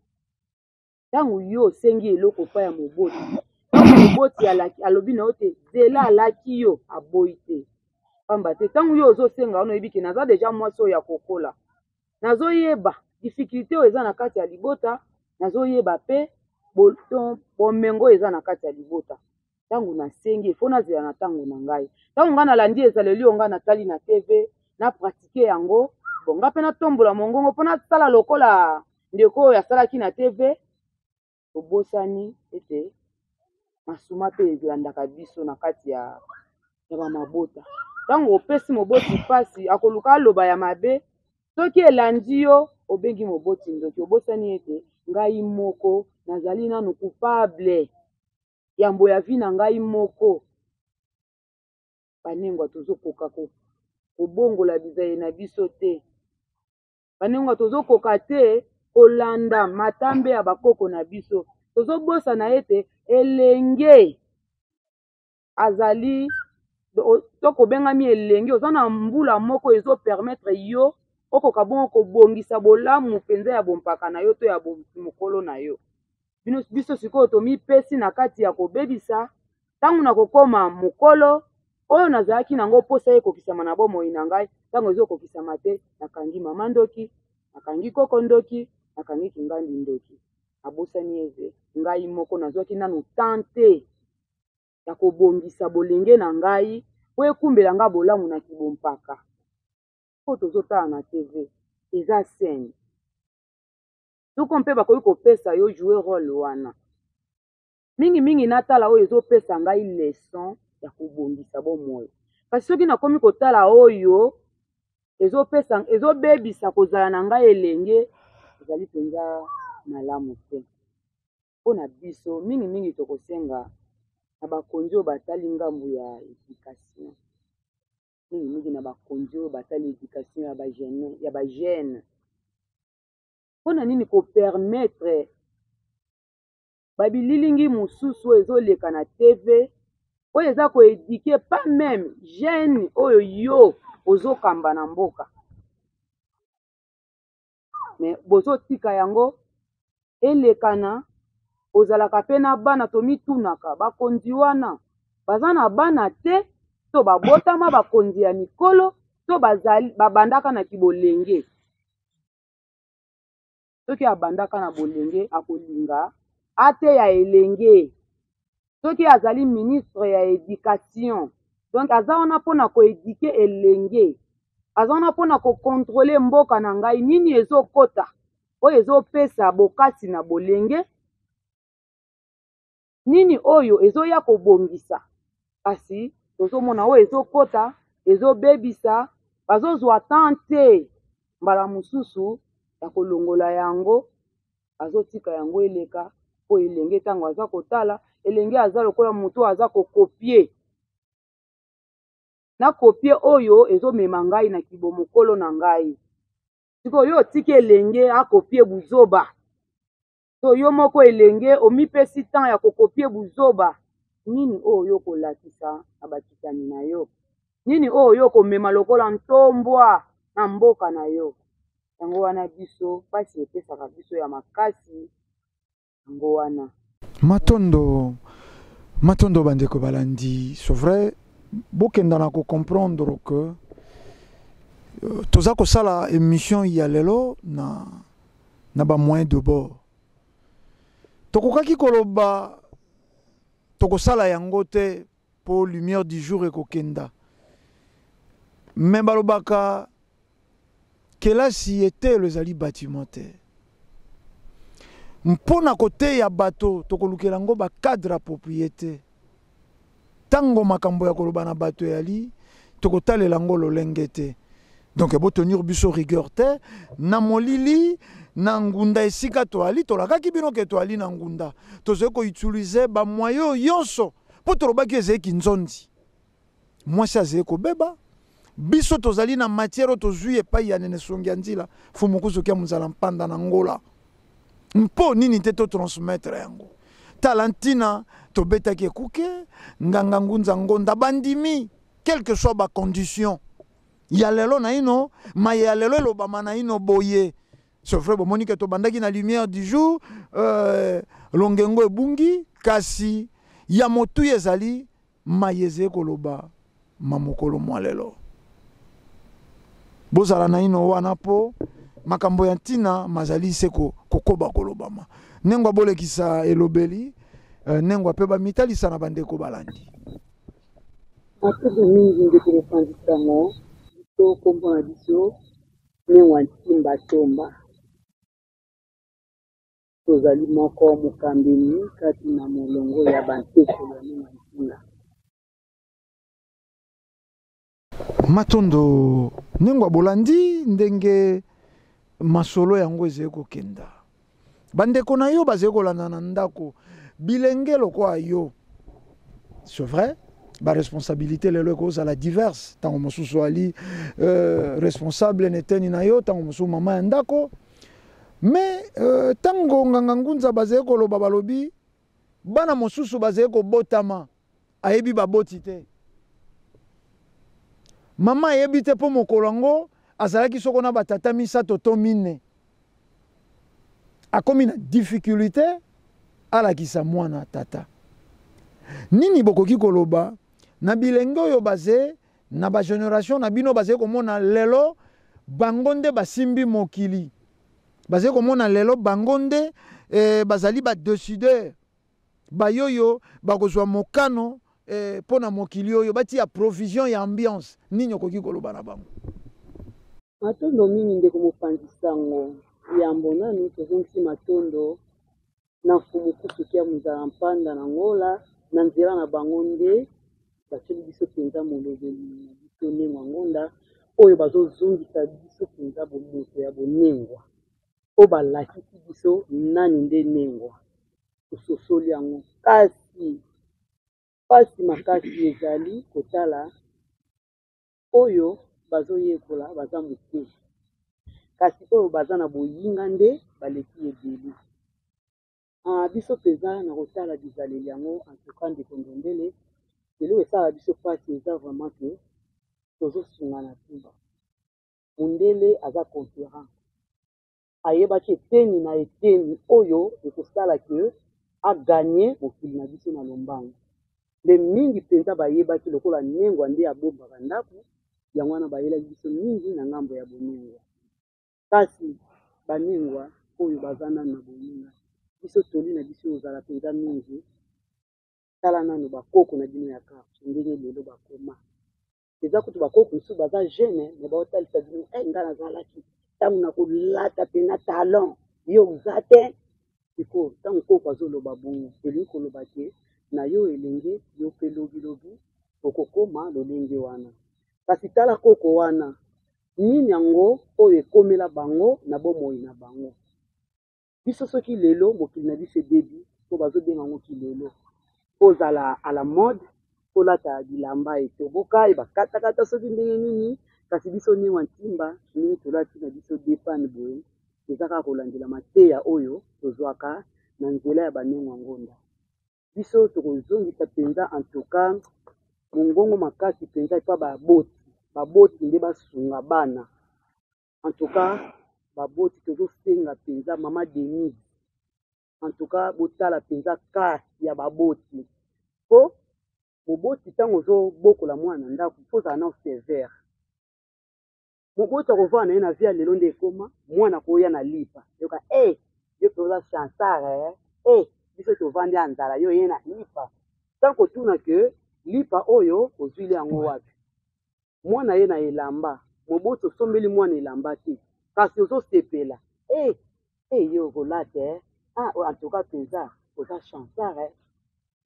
Ntango yo osengi eloko epai ya moboti, ntango moboti alobi na yo te zela alaki yo, aboyi te. Pamba te ntango yo ozosenga wana oyebi ke naza deja mwasi oyo ya kokola, nazoyeba difficulté oyo eza na kati ya libota, nazoyeba pe bomengo oyo eza na kati ya libota. Ntango nasengi il faut nazela na ntango na ngai. Ntango ngai nalandi ezaleli oyo ngai natali na TV, na pratique yango, bon ngai pe natombola mongongo mpo nasala lokola ndeko oyo asalaki na TV. Tobosani ete masuma pe elandaka biso na kati ya ba mabota. Ntango opesi moboti mpasi, akoluka aloba ya mabe, soki elandi yo obengi moboti ndoki, obosani ete ngai moko nazali nanu coupable yambo ya vie na ngai moko. Banengwa tozokoka kobongola bizaleli na biso te. Banengwa tozokoka te kolanda matambe ya bakoko na biso. Tozobosana ete elenge azali to kobengami elenge, oza na mbula moko ezo permettre yo okoka bongo kobongisa bolamu mpenza ya bompaka na yo to ya mokolo na yo. Bino, biso sikoyo tomipesi na kati ya kobebisa. Ntango nakokoma mokolo, oyo nazalaki nango mposa ekokisama na bomoi na ngai, ntango ezokokisama te, nakangi mama ndoki, nakangi koko ndoki, nakangi kingandi ndoki. Nabosani ete ngai moko nazwaki nanu temps te ya kobongisa bolenge na ngai mpo ekumbela ngai bolamu na kibompaka. Oyo tozotala na TV eza scène. Soko mpe bakoki kopesa yo jouer role wana. Mingi mingi natala oyo ezopesa ngai leçon ya kobongisa bomoi. Kasi soki nakomi kotala oyo ezopesa ezobebisa kozala na ngai elenge, ezali mpenza malamu te. Mpo na biso mingi mingi tokosenga na bakonzi oyo batali ngambo ya education, mingi mingi na bakonzi oyo batali education ya ba jeune, ya ba jeune. Mpo na nini ko permettre ba bililingi mosusu oyo ezoleka na TV oyo eza ko eduquer pas meme jeune oyo yo ozokamba na mboka, mais bozotika yango elekana. Ozalaka pe na bana, tomitunaka bakonzi wana baza na bana te to babotama bakonzi ya mikolo to bazali babandaka na kibolenge. Soki abandaka na bolenge akolinga ateya elenge. Soki azali ministre ya education, Donc aza wana mpona ko eduquer elenge, aza wana mpona ko controler mboka na ngai, nini ezokota oyo ezopesa bokasi na bolenge, nini oyo ezoya kobongisa. Kasi tozomona oyo ezokota ezobebisa, bazozwa temps te mbala mosusu ya kolongola yango, azotika yango eleka. Po elenge ntango aza kotala, elenge aza lokola moto aza kokopie na kopie oyo ezomema ngai na kibomokolo na ngai. Sikoyo yo otiki elenge akopie buzoba, to yo moko elenge omipesi temps ya kokopie buzoba, nini oyo yo kolakisa na bakitani na yo? Nini oyo yo komema lokola ntombwa na mboka na yo? Yango wana biso mpasi epesaka biso ya makasi, yango wana. Matondo, matondo bandeko balandi. C'est vrai, bokenda na ko comprendre que toza kosala émission ya lelo na ba moyen de bord. Tokokaki koloba tokosala yango te po lumière du jour ekokenda. Mais balobaka kelasi etelo ezali bâtiment te. Mpona koteya bato tokolukela yango ba cadre approprié te. Tango makambo ya koloba na bato eyali tokotalela yango lolenge te. Donc botenir biso rigueur te na molili na ngunda esika toali, tolakaki bino ke toali na ngunda, tozali koutilize ba moyen nyonso mpo tolobaki ezalaki nzondi. Mwasi azali kobeba, biso tozali na matière oyo tozwi epai ya Nene Songi ya Nzila, Fumukuzu kia Muzala Mpanda na Ngola. Mpo nini te to transmettre yango? Tala ntina tobetaki ekuke, nganga ngunza ngonda bandimi, quelle que soit ba condition. Ya lelo na ino, maye ya lelo elobama na ino boye. C'est vrai, bomoni ke tobandaki na lumière du jour, longengo ebungi, kasi ya motuya ezali maye ezali koloba ma mokolo mwa lelo. Bozala na ino wana po makambo ya ntina mazali se kokoba kolobama. Nengwa bolekisa elobeli, nengwa pe bamitalisa na bandeko balandi. Matondo mingi ndeko mopanzi sango, biso kombo na biso Nengwa Ntimba Tomba. Tozali moko mokambeli kati na molongo ya bantekelo ya Nengwa Ntinga. Matondo Nengwa bolandi ndenge masolo yango ezali kokenda. Bandeko na yo bazali kolanda na ndako bilenge lokola yo. C'est vrai, ba responsabilité lelo ekozala diverse. Tango mosusu ali responsable neteni na yo, tango mosusu mama ya ndako. Mais tango nganga ngunza bazali koloba balobi bana mosusu bazali kobotama ayebi baboti te. Mama ayebi te po mokolo yango azalaki soko na batata misato to mine. Akomi na difficulté alakisa mwana tata. Nini bokoki koloba na bilenge oyo baze na ba génération na bino baze komona lelo bango nde basimbi mokili, baze komona lelo bango nde bazali ba décideur, bayoyo bakozwa mokano pona mokili oyo batia provision ya ambiance. Nini okoki koloba na bango? Matondo mingi ndeko mopanzi sango. Yambo nanu tozongisi matondo na mfumu kusuki ya Muzala Mpanda na Ngola na nzela na bango nde batieli biso mpenza molobeli na biso Nengwa Ngonda oyo bazozongisa biso mpenza bomoto ya bonengwa oyo balakisi biso nani nde Nengwa. Tososoli yango kasi pasi makasi ezali kotala oyo bazoyekola baza moke kasi oyo baza na boyinga nde baleki ebele. Biso mpenza na kotala bizaleli yango en tout cas ndeko Ndombele, eloko esala biso pasi eza vraiment ke tozosungana te. Mondele aza conquérant, ayebaki eteni na eteni oyo ekosala ke aganye mokili na biso na lombango. Nde mingi mpenza bayebaki lokola Nengwa nde abombaka ndako, yango wana bayelaki biso mingi na ngambo ya bonengwa. Kasi banengwa oyo baza nanu na boyinga, biso toli na biso ozala mpenza mingi. Tala nanu ba koko na bino ya quartier ndenge lelo bakoma. Eza kutu ba koko misusu baza jeune mais baotalisa bino eh nga nazalaki ntango nakolata pena talon yo oza te. Sikoyo ntango koko azoloba bongo elingi koloba ke na yo elenge yo mpe lobi lobi okokoma lolenge wana. Kasi tala koko wana nini yango oyo ekomela bango na bomoi na bango. Biso soki lelo mokili na biso ebebi po bazo benga yango kilelo po ozala à la mode olata bilamba etoboka e bakata kata soki ndenge nini kasi biso Newa Ntimba ndenge tolati na biso depane boye eza kaka kolandela mateya oyo tozwaka na nzela ya ba Nengwa Ngonda. Biso tokozongisa penza en tout cas mongongo makasi penza epa baboti, baboti nde basunga bana. En tout cas baboti tozosenga penza mama Denise en tout cas botala penza cas ya baboti po moboti ntango ozobokola mwana na ndako faut ozala nao severe. Moboti akovanda na ye na vie ya lelo nde ekoma mwana akoya na lipa yoka eh hey, yo mpe oza chansard eh hey, biso tovandi ya nzala yo ye na lipa sans kotuna ke lipa oyo ozwili yango wapi. Mwana ye na elamba, moboti osombeli mwana elamba te kasi ozo sepela eh eh yo okolata eh ah en tout cas penza oza chansard eh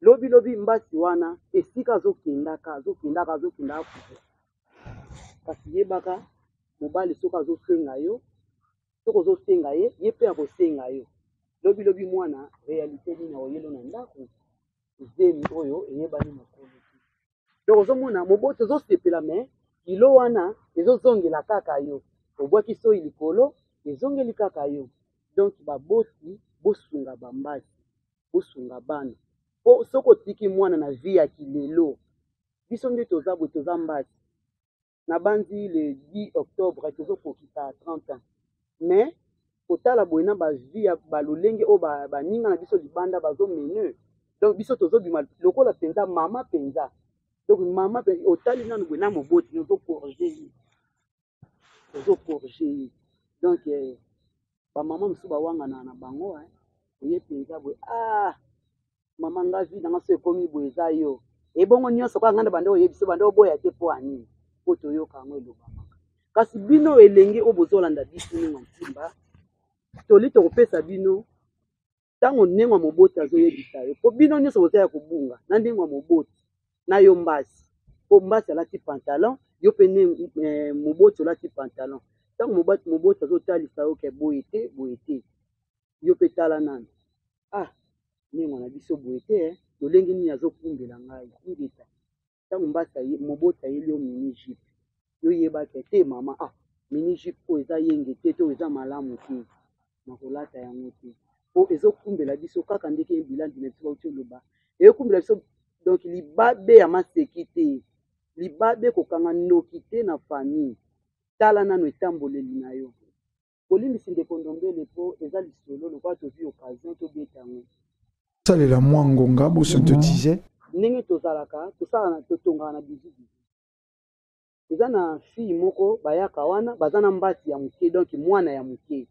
lobi lobi mbasi wana esika azokendaka azokendaka azokendaka kutu kasi yebaka mobali soki azosenga yo soki ozosenga ye ye pe akosenga yo lobi lobi mwana realite nini akoyelo na ndako zemi oyo eyebani mokolo te. Donc ozomona moboti ozosepela mais kilo wana ezozongela kaka yo, obwaki soyi likolo ezongeli kaka yo. Donc baboti bosunga bambasi, bosunga bana po soki otiki mwana na vie ya kilelo, biso nde toza boye toza mbasi. Nabanzi le 10 octobre tozokokisa 30 ans mais kotala boye na ba vie ya ba lolenge oyo ba baninga na biso libanda bazo mene donc biso tozobima lokola penza mama penza donc mama otali nanu boye na moboti ozo corriger ye ozo corriger ye donc eh, ba mama mosusu bawangana na bango eh, oye penza boye ah Maman nga vie na nga so ekomi boye eza yo ebongo nionso kaka nga na banda oyebi so banda oboya te po nini po toyoka yango elobamaka kasi bino elenge oyo bozolanda biso ndenge ntimba toli tokopesa bino ntango ndenge ya moboti azoyebisa yo po bino nyonso boza ya kobunga na ndenge ya moboti na yo mbasi po mbasi alati pantalon yo mpe eh, moboti olati pantalon ntango moboti azotalisa yo ke boye te boye te yo mpe tala nanu ah nengwa na biso boye te eh. Lolenge nini azokumbela ngai ingeta ntango mbasi moboti ayeli yo mini jupe yo yebaka te mama ah mini jupe oyo eza yenge te to eza malamu te nakolata yango te po ezokumbela biso kaka ndenge bilandi na biso bauti oloba ekokumbela biso donc libabe ya maseki te libabe kokanga ndoki te na famille tala nano etamboleli na yo Bolimbisi ndeko Ndombele po eza lisolo lokola tozui occasion tobeta yango. Salela mwa ngonga bo synthetise. Ndenge tozalaka tosala totongaka na bisous bisous. Eza na fille moko bayaka wana baza na mbasi ya muke donc mwana ya muke.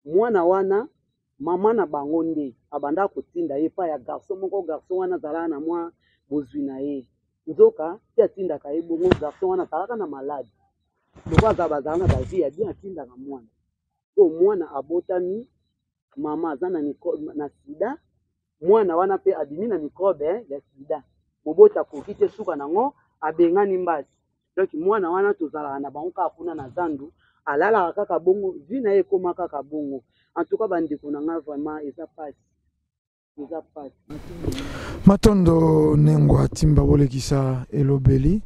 Mwana wana mama na bango nde abandaka kotinda ye epai ya garçon moko, garçon wana azalaka na mwa bozwi na ye. Nzoka ti atindaka ye bongo garçon wana azalaka na malade. Lokola aza bazala na ba vie ya bien atindaka mwana po mwana abotami mama aza na na sida mwana wana pe abimi na microbe ya sida moboti akoki te suka nango abengani mbasi donc mwana wana tozalaka na bango kaka kuna na zandu alalaka kaka bongo vie na ye ekoma kaka bongo en tout cas bandeko na nga vraiment eza pasi eza pasi. Matondo Nengwa Timba bolekisa elobeli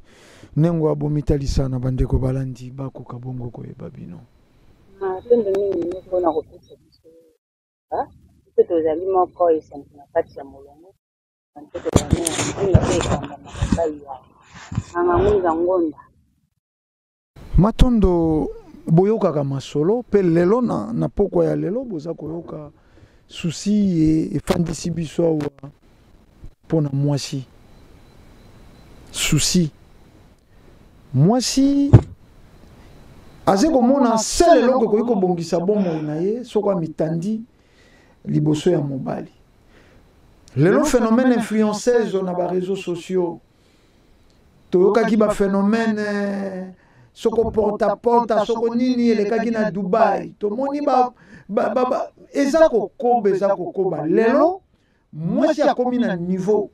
Nengwa bomitalisa na bandeko balandi bakoka bongo koyeba bino. Matondo mingi mpona kopesa biso biso tozali moko esantu na kati ya molongo na ntoto ya ntinga mpe ekambama epai ya nganga ngunza ngonda. Matondo boyokaka masolo pe lelo na, na pokwa ya lelo boza koyoka susi e, efandisi biso awa mpo na mwasi susi mwasi aze komona sele eloko ekoki kobongisa bomoi na ye soko amitandi liboso ya mobali. Lelo phénomène influenceuse na ba réseaux sociaux, toyokaki ba phénomène eh, soko porte à porte, soko nini elekaki na Dubai, tomoni ba, ba, ba, ba eza kokoba, eza kokoba. Lelo mwasi akomi na niveau,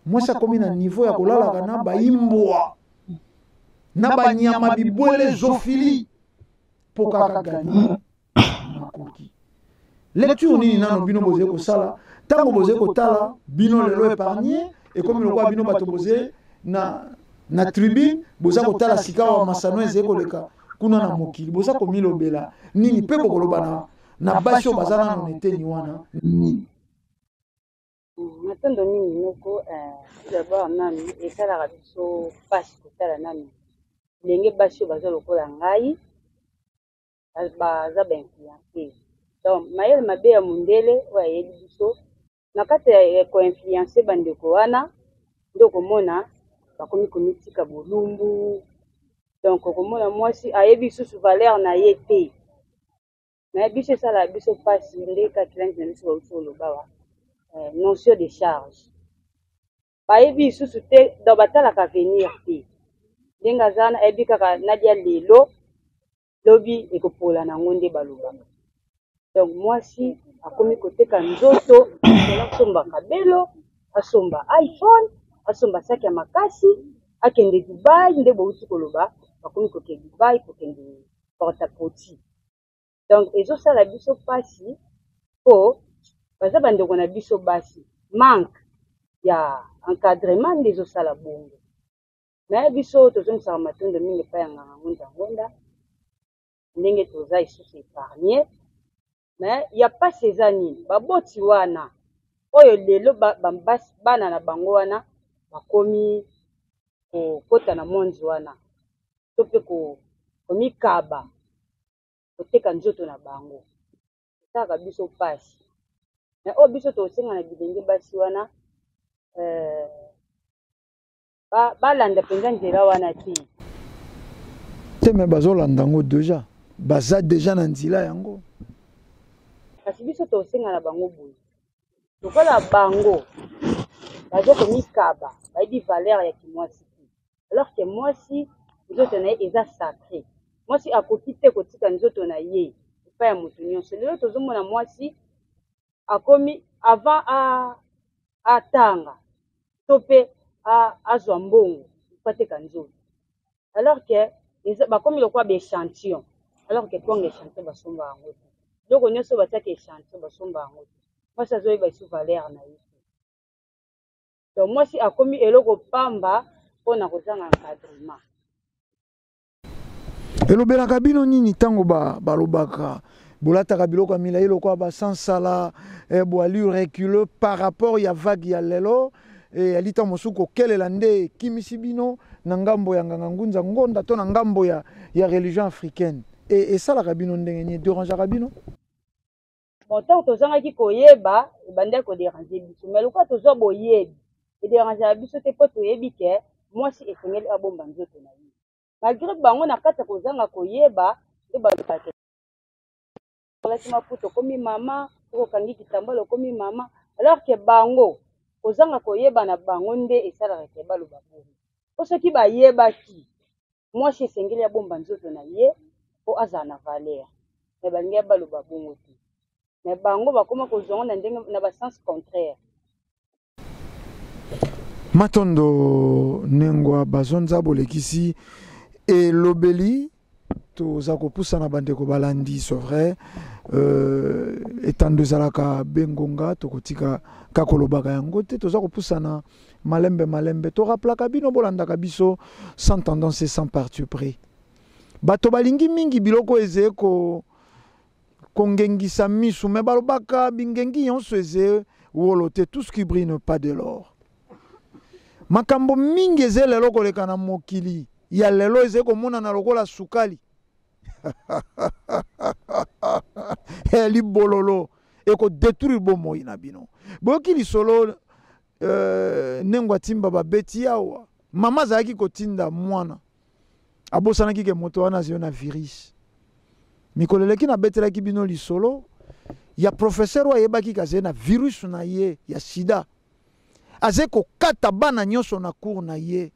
mwasi akomi na niveau ya kolalaka na baimbwa na banyama bibwele, zophile, mpo kaka gagner makoki. Lecture nini nano bino bozali kosala ntango bozali kotala bino lelo épargne ekomi lokola bino bato bozali na tribune, boza kotala sika wa masano ezali koleka kuna na mokili, boza komilobela nini mpe bokoloba na basi oyo baza nano na eteni wana nini? Matondo mingi noko. Tout d'abord nanu esalaka biso mpasi kotala nanu ndenge basi oyo baza lokola ngai baza bainfluenceuse. Donc mayele mabe ya mondele oyo ayebi biso na kati ya koinfluencer bandeko wana, nde okomona bakomi komitika bolumbu. Donc okomona mwasi ayebi lisusu valeur na ye te. Me biso esalaka biso mpasi nde kakilandi na biso bauti koloba wa notion de charge bayebi lisusu te. Donc batalaka avenir te. Ndenge aza wana, ayebi kaka nalia lelo, lobi ekopola nango nde balobaka. Donc mwasi akomi koteka nzoto, asomba kabelo, asomba iPhone, asomba saki ya makasi, akende Dubai. Nde bouti koloba, bakomi kokende Dubai, kokende porte-à-poti. Donc ezosala biso mpasi mpo baza bandeko na biso basi. Manque ya encadrement nde ezosala bongo. Me biso tozongisaka matondo mingi epai ya Nganga Ngunza Ngonda, ndenge toza lisusu épargne. Me ya mpasi eza nini? Baboti wana oyo lelo bana na bango wana bakomi kokota na monde wana, to mpe komikaba, koteka nzoto na bango, esalaka biso mpasi. Me oyo biso tosenga na bilenge basi wana, balanda mpenza nzela wana te. Te, me bazolanda yango déjà, baza déjà na nzela yango. Kasi biso tosenga na bango boye: lokola bango baza komikaba, bayebi valeur ya kimwasi te, alors que mwasi nzoto na ye eza sacré. Mwasi akoki te kotika nzoto na ye epai ya moto nyonso. Lelo tozomona mwasi akomi, avant atanga to mpe azwa mbongo, ateka nzoto, alors que bakomi lokola baéchantillon, alors que kwanga échantillon basomba yango te. Biloko nyonso batiaka échantillon, basomba yango te. Mwasi azoyeba esu valeur na ye te. Donc mwasi akomi eloko pamba mpona kozanga encadrement. Elobelaka bino nini ntango balobaka bolataka biloko ya milai lokola basansala, boallure recule par rapport ya vague ya lelo? Eyali ntango mosusu kokelela nde ekimisi bino na ngambo ya Nganga Ngunza Ngonda to na ngambo ya religion africaine? Esalaka bino ndenge nini? Dérangeaka bino? Bon, ntango tozangaki koyeba, ebandaki kodéranger biso. Mais lokola tozwa boyebi, edérangeaka biso te, mpo toyebi ke mwasi esengeli abomba nzoto na ye. Malgré bango na kati ya kozanga koyeba nde balobaka olati maputa okomi mama, soki okangi kitambala okomi mama, alors ke bango kozanga koyeba na bango nde esalaka ke baloba bongo. Mpo soki bayebaki mwasi esengeli abomba nzoto na ye mpo azala na valeur, me balingi baloba bongo te. Me bango bakoma kozwa yango na ndenge na basens contraire. Matondo nengwa bazonza bolekisi elobeli. Toza kopusana, bandeko balandi. C'est vrai, etando ezalaka bengonga, tokotika kaka kolobaka yango te. Toza kopusana malembe malembe. Torappelaka bino, bolandaka biso sans tendance et sans parti pris. Bato balingi mingi biloko eze ko kongengisa misu, me balobaka bingengi nyonso eze wolo te, tout ce qui brille n'est pas de l'or. Makambo mingi eze lelo koleka na mokili ya lelo eze komonana lokola sukali libololo, ekodétruire bomoi na bino. Boyoki lisolo ndenge atimba babeti awa. Mama azalaki kotinda mwana, abosanaki ke moto wana azali na virus. Mikolo eleki nabetelaki bino lisolo. Ya professeur oyo ayebaki ke azali na virus na ye ya sida, azali kokata bana nyonso na cour na ye,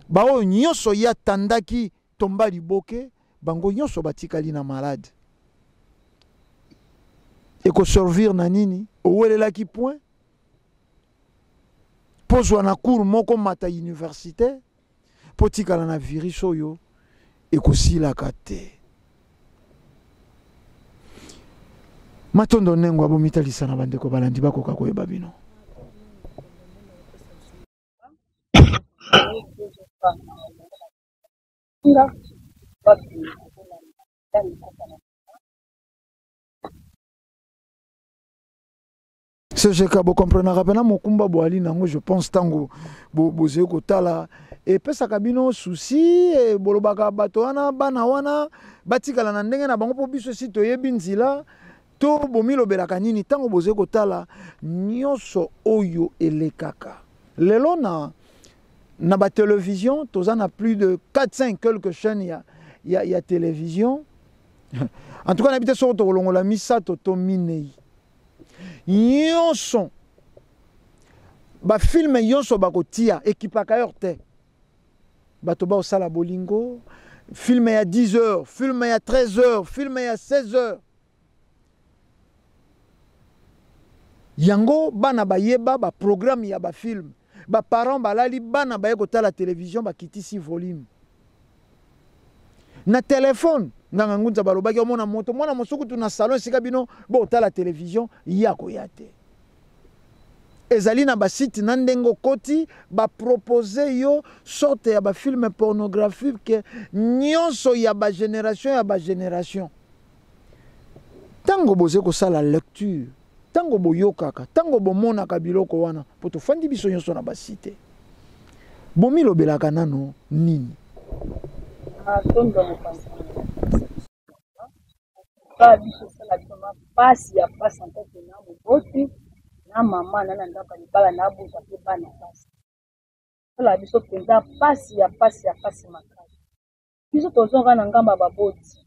baoyo nyonso ye atandaki tomba liboke, bango nyonso batikali na malade. Ekoservir na nini? Owelelaki point mpo zwa na cour moko mata université mpo tikala na virus oyo ekosilaka te. Matondo Nengwa, bomitalisa na bandeko balandi bakoka koyeba bino. CGK bokomprenaka mpena mokumba boali nango, je pense ntango bozali kotala epesaka bino souci, e bolobaka bato wana bana wana batikala na ndenge na bango mpo biso esi toyebi nzela, to bomilobelaka nini ntango bozali kotala nyonso oyo elekaka lelo na ba télévision? Toza na plus de 400 quelques chaînes ya télévision. En tout cas nayebi te soko tokolongola misato to minei. Nyonso bafilme nyonso bakotia ekipaka heure te, bato baosala bolingo, filme ya 10 heures, filme ya 13 heures, filme ya 16 heures. Yango bana bayeba baprogramme ya bafilme, baparent balali, bana baye kotala télévision, bakitisi volume na telefone. Nganga Ngunza balobaki omona moto mwana mosuku na salon esika bino botala télévision, ye akoya te. Ezali na basite na ndenge okoti, bapropose yo sorte ya bafilme pornographique nyonso ya bagénération ya bagénération. Ntango bozali kosala lecture, ntango boyokaka, ntango bomonaka biloko wana, mpo tofandi biso nyonso na basite, bomilobelaka nano nini? Matondo mopanzi ba biso, esala biso mpasi ya mpasi en na moboti na mama na ndako ya libala na abota mpe bana mpasi. Esala biso mpenza mpasi ya mpasi ya mpasi makasi. Biso tozonga na ngambo ya baboti,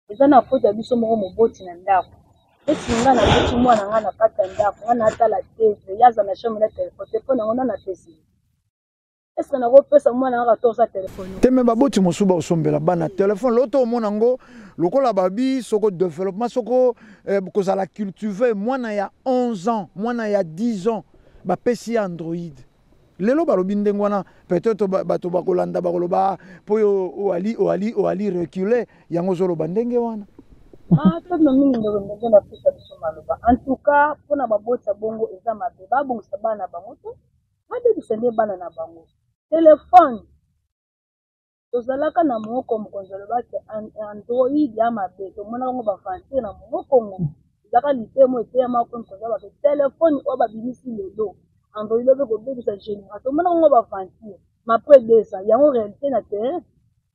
eza na faute ya biso moko moboti na ndako. Esi nga naboti mwana nga na kati ya ndako, nga natala TV, ye aza na chambre na telefone te. Mpo nango nga napesi, est-ce nakopesa mwana nga 14 telefone? Te, me baboti mosusu bakosombela bana telefone loto omona yango lokola babi soko développement, soko kozala cultive. Mwana ya 11 ans, mwana ya 10 ans, bapesi ye Android. Lelo balobi ndenge wana, peut-être bato bakolanda bakoloba mpo oyo oali recule yango ozoloba ndenge wana. Matondo mingi, ndeko. Ndenge napesa biso maloba, en tout cas mpona baboti ya bongo eza mabe. Babongisa bana na bango te, babebisa nde bana na bango. Telefone tozalaka na moko, mokonzi alobaki Android ya mabe, tomonaka yango baventure na mongo ezalaka litemo eteyama mpo mokonzi alobaki telefone oyo babimisi lelo Android oyo kobebisa génération. Tomonaka yango baventure, mais après 2 ans yango réalité na terrain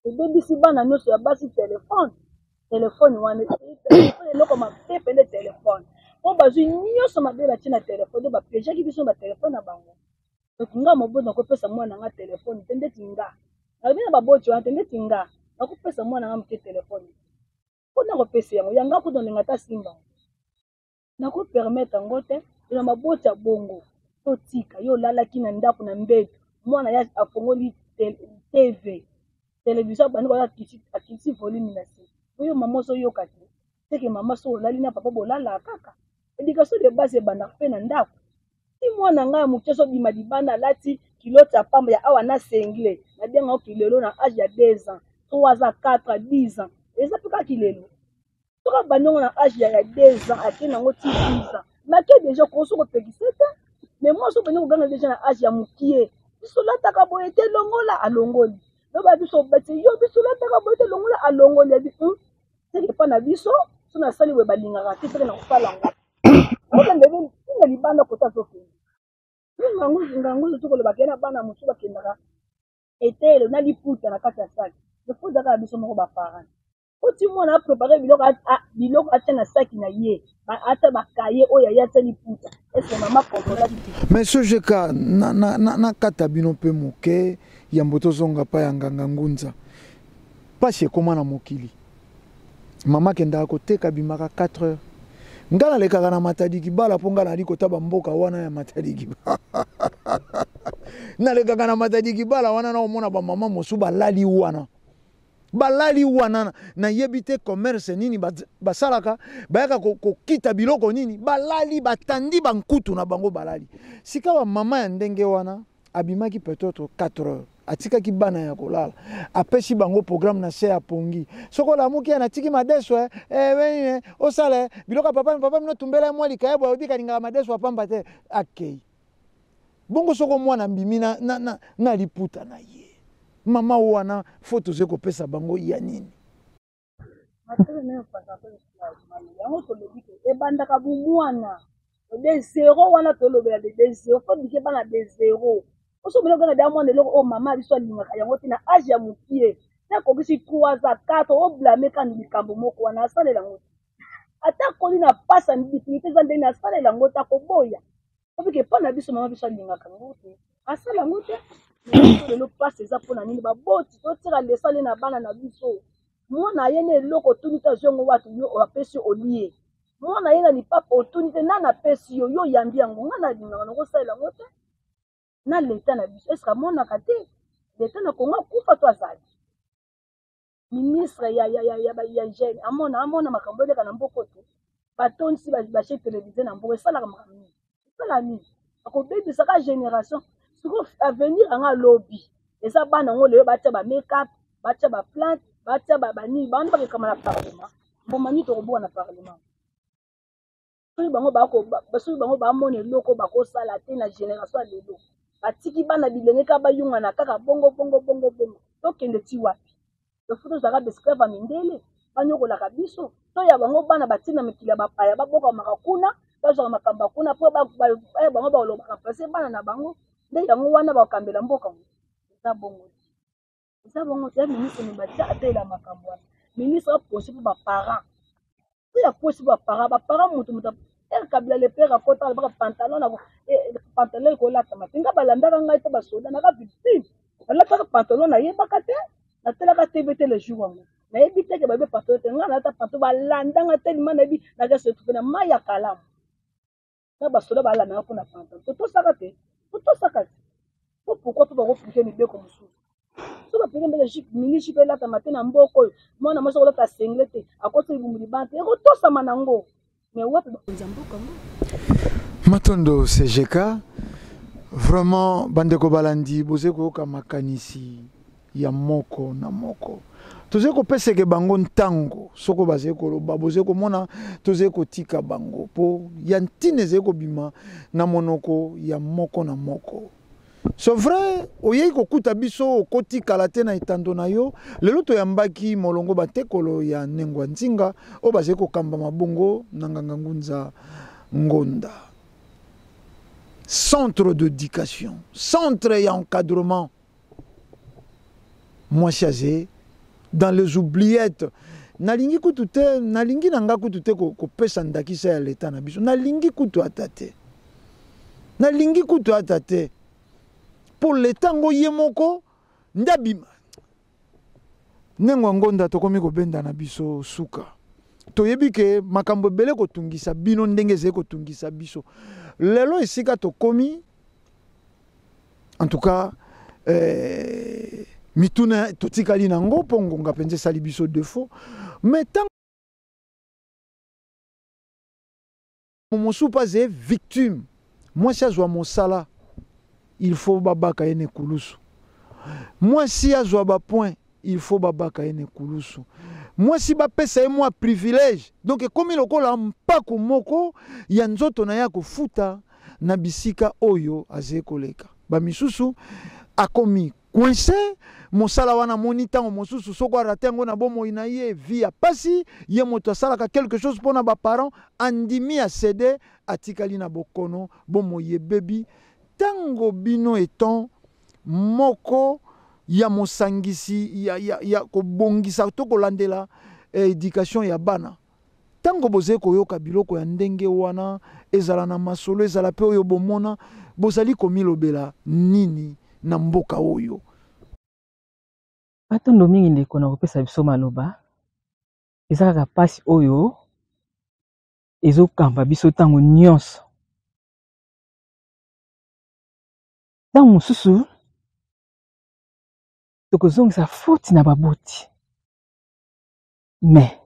ebebisi bana nyonso ya basi. Telefone wana, telefone eloko mabe pene. Telefone mpo bazwi nyonso mabe batie na telefone, nde bapiégeaki biso na batelefone na bango. Donc nga moboti nakopesa mwana nga telefone te. Ndeti nga nalobi na baboti wana te, ndeti nga nakopesa mwana nga moke telefone mpo nakopesa yango yanga kuta olinga ata simba, nakopermettre yango te. Na maboti ya bongo totika. Yo olalaki na ndako na mbeto, mwana ye afongoli TV, télévision, abandi koya, akitisi volume na se. Oyo mama ozoyoka te, seke mama so olali na papa bolala kaka. Éducation de base ebandaka mpe na ndako. Ti mwana ngai ya moke azobima libanda, alati culotte ya pamba ya awa na singlet, nabenga kilelo na age ya 2 ans, 3 ans, 4, 10 ans, eza mpe kaka kilelo. Soki abandi yango na age ya 2 ans, ake nango ti 10 ans, mais ake déjà koso kopekisa te. Mais mwa so obandi koganga déjà na age ya mokie: "Biso olataka boye te, longola", alongoli. Loba biso obeti yo: "Biso olataka boye te, longola", alongoli. Abi seke epa na biso so nasali boye balingaka te, seke na kosala yango okende ntina libanda kota azokende. Ngango tokolobaka ye na bana mosusu bakendaka eteyelo na liputa na kati ya saki. Liputa kaka biso moko baparent oti mwana aprépare biloko atia na saki na ye, ata bakaye oyo aye atia liputa, est-ce mama contrôlaki? Mais SGK nakata bino mpe moke yambo tozonga pa ya Nganga Ngunza. Mpasi ekóma na mokili. Mama akendaka koteka, abimaka 4 heures. Ngai nalekaka na Matadi Kibala mpo ngai nali kota bamboka wana ya Matadi Kibala. Nalekaka na Matadi Kibala wana nakomona bamama mosusu balali wana. Balali wana, nayebi te commerce nini basalaka, bayaka kokita biloko nini, balali batandi bankutu na bango balali. Sika ba mama ya ndenge wana abimaki peut-être 4 heures, atikaki bana ya kolala, apesi bango programme na se ya pongi. Soko olamuki ya natiki madeso, osala, biloko ya papa, papa mino tumbela mwa likayabo, ayebi kalingaka madeso ya pamba te, akei. Bongo soko mwana mbimi na liputa na ye. Mama wana faut toze kopesa bango ya nini? Yango tolobi ke ebandaka bumwana de zéro wana tolobela de zéro, faut bike bana de zéro. Oso bino kaka da mwana eloko oyo mama biso alingaka yango te na âge ya mokie. Na kokisi 3 ans 4 o blâmer kan likambo moko wana asalela yango. Ata koli na pasa difficulté za ndenge asalela yango ta koboya. Obike pa na biso mama biso alingaka yango te. Asala yango te. Lelo pasi eza mpona nini? Baboti totika lesale na bana na biso. Mwana ye na eloko otuni te azwi yango wapi, yo apesi yo olie. Mwana ye na lipapa otuni te nani apesi yo, yo oyambi yango. Nga nalingaka nakosalela yango te. Na leta na biso est-ce que amonaka te? Leta na Congo akufa to azali? Ministre ya hygiène amona makambo eleka na mboka te. Batondisi ba chaîne télévisée na mboka esalaka makambo nini? Esala nini? Akobebisaka génération. Sikoyo avenir anga lobi eza bana ngo lelo batia ba make-up, batia ba plante, batia ba banini, bana bakekama na parlement. Mboma nini tokoboka na parlement? Soki bango bako, ba, soki bango bamona eloko bakosala te na génération ya lelo. Batiki bana bilenge kaka bayungana kaka bongo bongo bongo bongo. Tokende ti wapi? Tofu tozalaka ba esclave ya mindele, banyokolaka biso. To ya bango bana batina mikili ya bapaya, babokamaka kuna, bazwaka makambo ya kuna po ba bango balobaka parce bana na bango nde yango wana bakambela mboka ngo. Eza bongo te. Eza bongo te. Ministre ni batia atela makambo wana. Ministre aposi po ba parents. Po ya posi ba parents, ba parents mutu mutu El Kabila le père akota alobaka pantalon na pantalon ekolatama te. Nga balandaka ngai te basoda naka victime. Balataka pantalon nayebaka te. Natelaka TV te le jour yango. Nayebi te ke bayebi pantalon te. Nga nalata pantalon balandanga te lima nayebi naka se retrouver na mai ya kalamu. Na basoda balandaka mpona pantalon. Totosaka te. Totosaka te. Po pourquoi po bakoplike mibeko mosusu? So bapeke mbele jupe, mini jupe elatama te na mboka oyo. Mwana mwasi akolata singlet te, akoti libumu libanda te, ekotosama nango. Mais wapi bakonzi ya mboka yango? Matondo CGK, vraiment bandeko balandi boze koyoka makanisi ya moko na moko. Toze kopeseke bango ntango soko baze koloba, boze komona toze kotika bango po ya ntina ezali kobima na monoko ya moko na moko. C'est vrai, oyei kokuta biso okotikala te na etando na yo. Lelo toyambaki molongo batekolo ya Nengwa Nzinga oyo bazali kokamba mabongo na Nganga Ngunza Ngonda. Centre d'éducation, centre ya encadrement. Mwasi aze dans les oubliettes. Nalingi kutu te, nalingi na nga kutu te kopesa ndakisa ya leta na biso. Nalingi kutu ata te. Nalingi kutu ata te. Po leta ngo ye moko ndabima. Nengwa Ngonda tokomi kobenda na biso suka. Toyebi ke makambo ebele kotungisa bino ndenge ezali kotungisa biso. Lelo esika tokomi, en tout cas, mituna totikali nango mpo ngonga mpenza esali biso défaut. Mais tant mosusu mpe aze victime, mwasi azwa mosala, il faut babaka ye na ekulusu. Mwasi azwa ba point, il faut babaka ye na ekulusu. Mwasi bapesa ye mwa privilège, donc ekomi lokola mpako moko ya nzoto na ye akofuta na bisika oyo azali koleka. Ba misusu akomi coincé, mosala wana amoni ntango mosusu soko arate yango na bomoi na ye, vie ya pasi, ye moto asalaka quelque chose mpona ba parents, andimi a céder, atikali na bokono, bomoi ebebi. Tango bino etant moko ya mosangisi ya kobongisa to kolandela éducation ya bana, tango bozali koyoka biloko ya ndenge wana, ezala na masolo, ezala pe oyo bomona, bozali komilobela nini na mboka oyo? Matondo mingi ndeko na kopesa biso maloba. Eza kaka pasi oyo. Ezokamba biso ntango nyonso. Ntango mosusu tokozongisa foti na baboti, me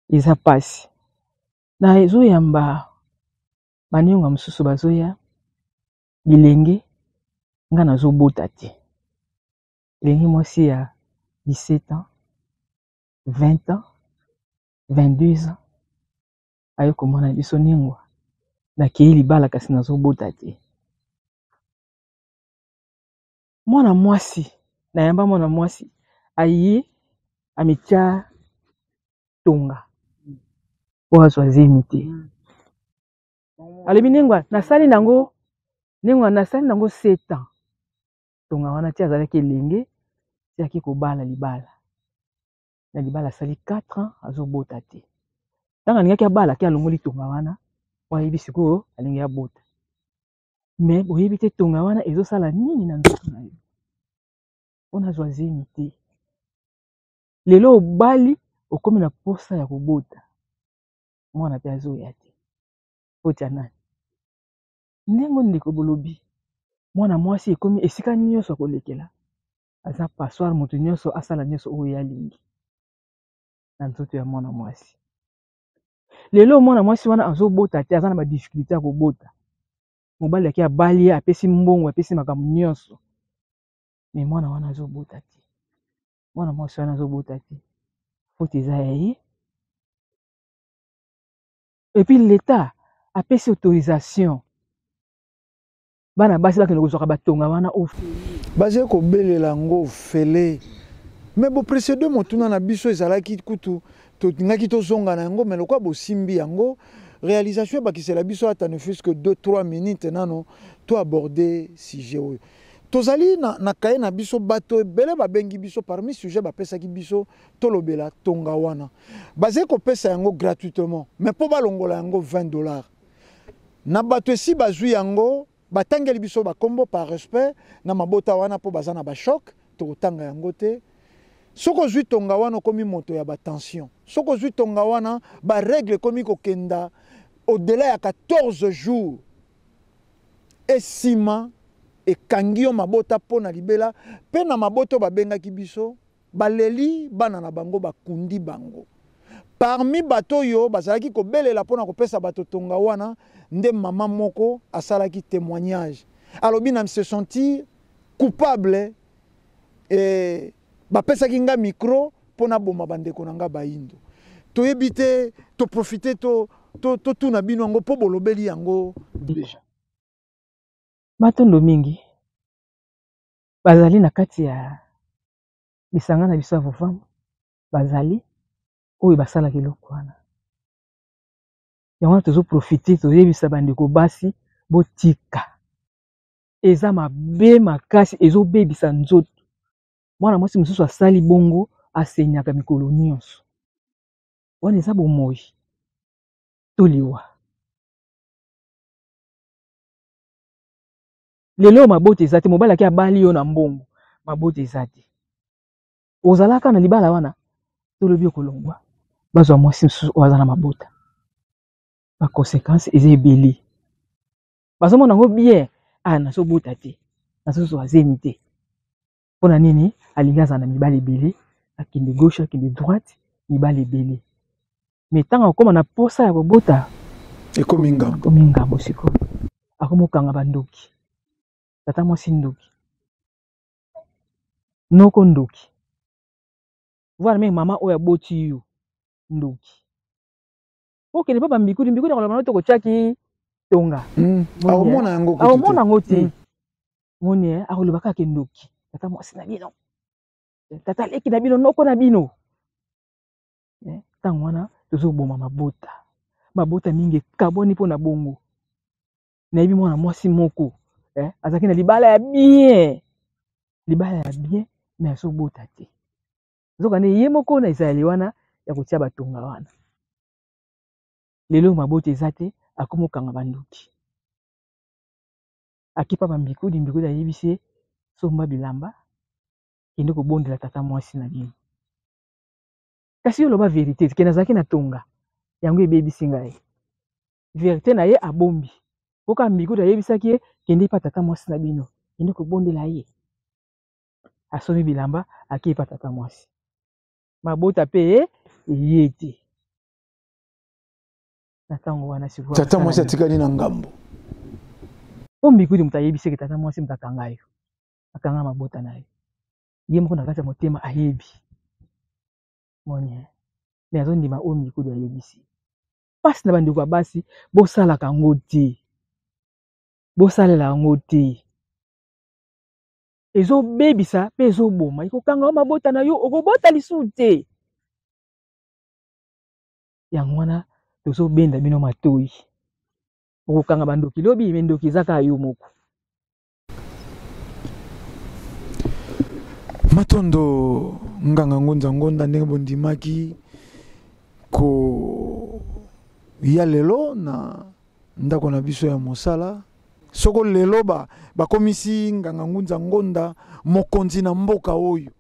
eza mpasi. Na ezoyamba banionga mosusu bazoya bilenge, nga nazobota te. Elenge mwasi ya 17 ans, 20 ans, 22 ans aye komona biso ningwa, nakei libala kasi nazobota te. Mwana mwasi nayamba, mwana mwasi aye amitia tonga po azwa zemi te. Alobi nengwa nasali nango, nengwa nasali nango 7 ans tonga wana ti azalaki elenge, ti aki kobala libala. Na libala asali 4 ans azobota te. Ntango alingaki abala ke alongoli tonga wana po ayebi sikoyo alingi abota. Me boyebi te tonga wana ezosala nini na nzoto na yo mpona azwa zemi te. Lelo obali okomi na posa ya kobota, mwana mpe azoya te. Foti ya nani? Ndenge ndeko bolobi, mwana mwasi ekomi esika nyonso akolekela, aza passoire, moto nyonso asala nyonso oyo ye alingi na nzoto ya mwana mwasi. Lelo mwana mwasi wana azobota te, aza na badifficulté ya kobota. Mobali ake abali ye, apesi mbongo, apesi makambo nyonso, me mwana wana azobota te, mwana mwasi wana azobota te. Faute eza ya ye. Et puis l'État apesi autorisation bana basi bakende kozwaka batonga wana ofele. Bazali kobelela yango ofele. Mais boprécédé motuna na biso ezalaki kutu tolingaki tozonga na yango, mais lokola bosimbi yango, réalisation ebakisela biso ata ne fût-ce que 2 3 minutes nano to aborder sujet oyo. Tozali na kaye na biso, bato ebele babengi biso parmi sujet bapesaki biso tolobela tonga wana. Bazali kopesa yango gratuitement, mais mpo balongola yango $20. Na bato esi bazwi yango, batangeli biso bakombo par respect na mabota wana mpo baza na bachoc, tokotanga yango te. Soki ozwi tonga wana okomi moto ya batension. Soki ozwi tonga wana barègle ekomi kokenda au-delà ya 14 jours. Esima ekangi yo mabota mpo na libela. Mpe na mabota oyo babengaki biso, baleli bana na bango, bakundi bango. Parmi bato oyo bazalaki kobelela mpona kopesa bato tonga wana, nde mama moko asalaki témoignage. Alobi na se sentir coupable, et bapesaki nga micro mpona boma bandeko na nga bayindo. Toyebi te, toprofite totuna bino yango mpo bolobeli yango déjà. Matondo mingi bazali na kati ya lisanga na biso ya Vovam, bazali oyo basalaka eloko wana. Yango wana tozoprofite toyebisa bandeko basi botika, eza mabe makasi, ezobebisa nzoto. Mwana mwasi mosusu asali bongo asenyaka mikolo nyonso. Wana eza bomoi to liwa. Lelo mabota eza te, mobali ake abali yo na mbongo, mabota eza te. Ozalaka na libala wana, tolobi okolongwa, bazwa mwasi mosusu oyo aza na mabota. Ba conséquences eza ebele. Bazomona yango bien, ah nazobota te, nazozwa zemi te. Mpona nini? Alingi azala na mibali ebele, akende gauche, akende droite, mibali ebele. Mais ntango akokoma na posa ya kobota, ekomi ngambo. Ekomi ngambo sikoyo. Akomokanga bandoki. Tata mwasi ndoki. Noko ndoki. Voire même mama oyo aboti yo ndoki. Okende pa bambikuli, mbikuli akoloba na tokotiaki tonga. Akomona yango kutu te. Akomona yango te. Moni akoloba kaka ndoki. Tata mwasi na bino. Tata leki na bino, noko na bino. Ntango wana tozoboma mabota. Mabota mingi ekabwani mpona bongo. Nayebi mwana mwasi moko, azalaki na libala ya bien. Libala ya bien, mais azobota te. Nzoka nde ye moko na ezaleli wana ya kotia batonga wana. Lelo mabota eza te, akomokanga bandoki. Akipa bambikudi, mbikudi ayebisi ye somba bilamba, kende kobondela tata mwasi na bino. Kasi yo loba vérité, ke nazalaki na tonga. Yango ebebisi ngai. Verite na ye abombi. Oka Mbikudu ayebisaki ye kende epa tata mwasi na bino, kende kobondela ye. Asombi bilamba ake epa tata mwasi. Mabota pe eye te. Na tango wana sikoyo tata mwasi atikali na ngambo. Po Mbikudu moto ayebisi ke tata mwasi moto akanga yo. Akanga mabota na yo. Ye moko na kati ya motema ayebi. Moni mais azondima oyo Mbikudu ayebisi. Pasi na bandeko ya basi, bosalaka yango te, bosalela yango te, ezobebisa pe ezoboma, ekokanga yo mabota na yo, okobota lisusu te. Yango wana tozobenda bino matoyi, okokanga bandoki lobi, me ndoki eza kaka yo moko. Matondo nganga ngunza ngonda ndenge bondimaki ko ya lelo na ndako na biso ya mosala. Soko lelo ba bakomisi nganga ngunza ngonda mokonzi na mboka oyo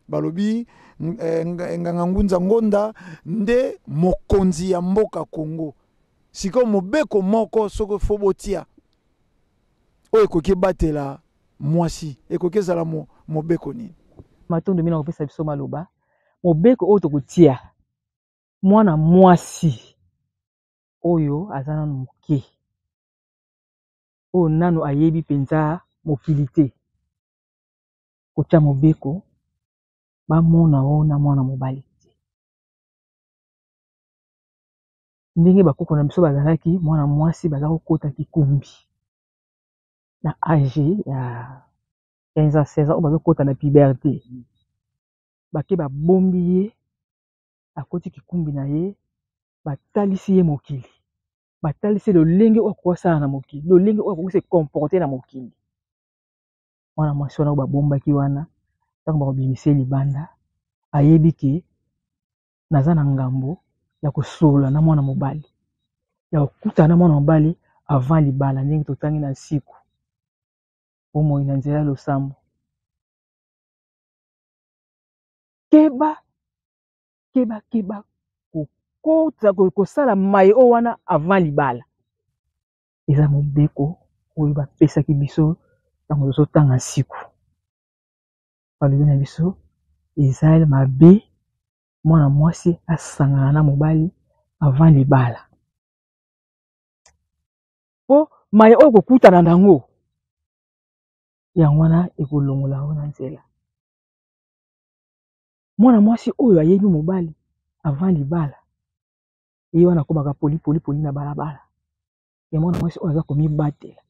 balobi nganga ngunza ngonda nde mokonzi ya mboka Congo. Sikoyo mobeko moko soko fo botia oyo ekoki ebatela mwasi ekoki ezala mobeko nini? Matondo mina kopesa biso maloba. Mobeko oyo tokotia mwana mwasi oyo aza nanu moke, oyo nanu ayebi mpenza mokili te, kotia mobeko bamona oyo na mwana mobali te. Ndenge bakoko na biso bazalaki, mwana mwasi baza kokota kikumbi na age ya 15 ans, 16 ans, oyo bazokota na puberté, bake babombi ye, akoti kikumbi na ye, batalisi ye mokili, batalisi ye lolenge oyo akoki kosala na mokili, lolenge oyo akoki se comporter na mokili. Mwana mwasi wana oyo babombaki wana, ntango bakobimisa ye libanda, ayebi ke naza na ngambo ya kosolola na mwana mobali, ya kokutana na mwana mobali avant libala, ndenge totangi na nsiku bomoi na nzela ya losambo. Keba, keba, keba kokota, kosala maye oyo wana avant libala. Eza mobeko oyo bapesaki biso ntango tozotanga nsiku. Balobi na biso eza mabe mwana mwasi asangana na mobali avant libala. Po maye oyo kokutana nango, yango wana ekolongola yo na nzela. Mwana mwasi oyo ayebi mobali avant libala, ye wana akomaka poli poli poli na balabala. Ya mwana mwasi oyo aza komibatela,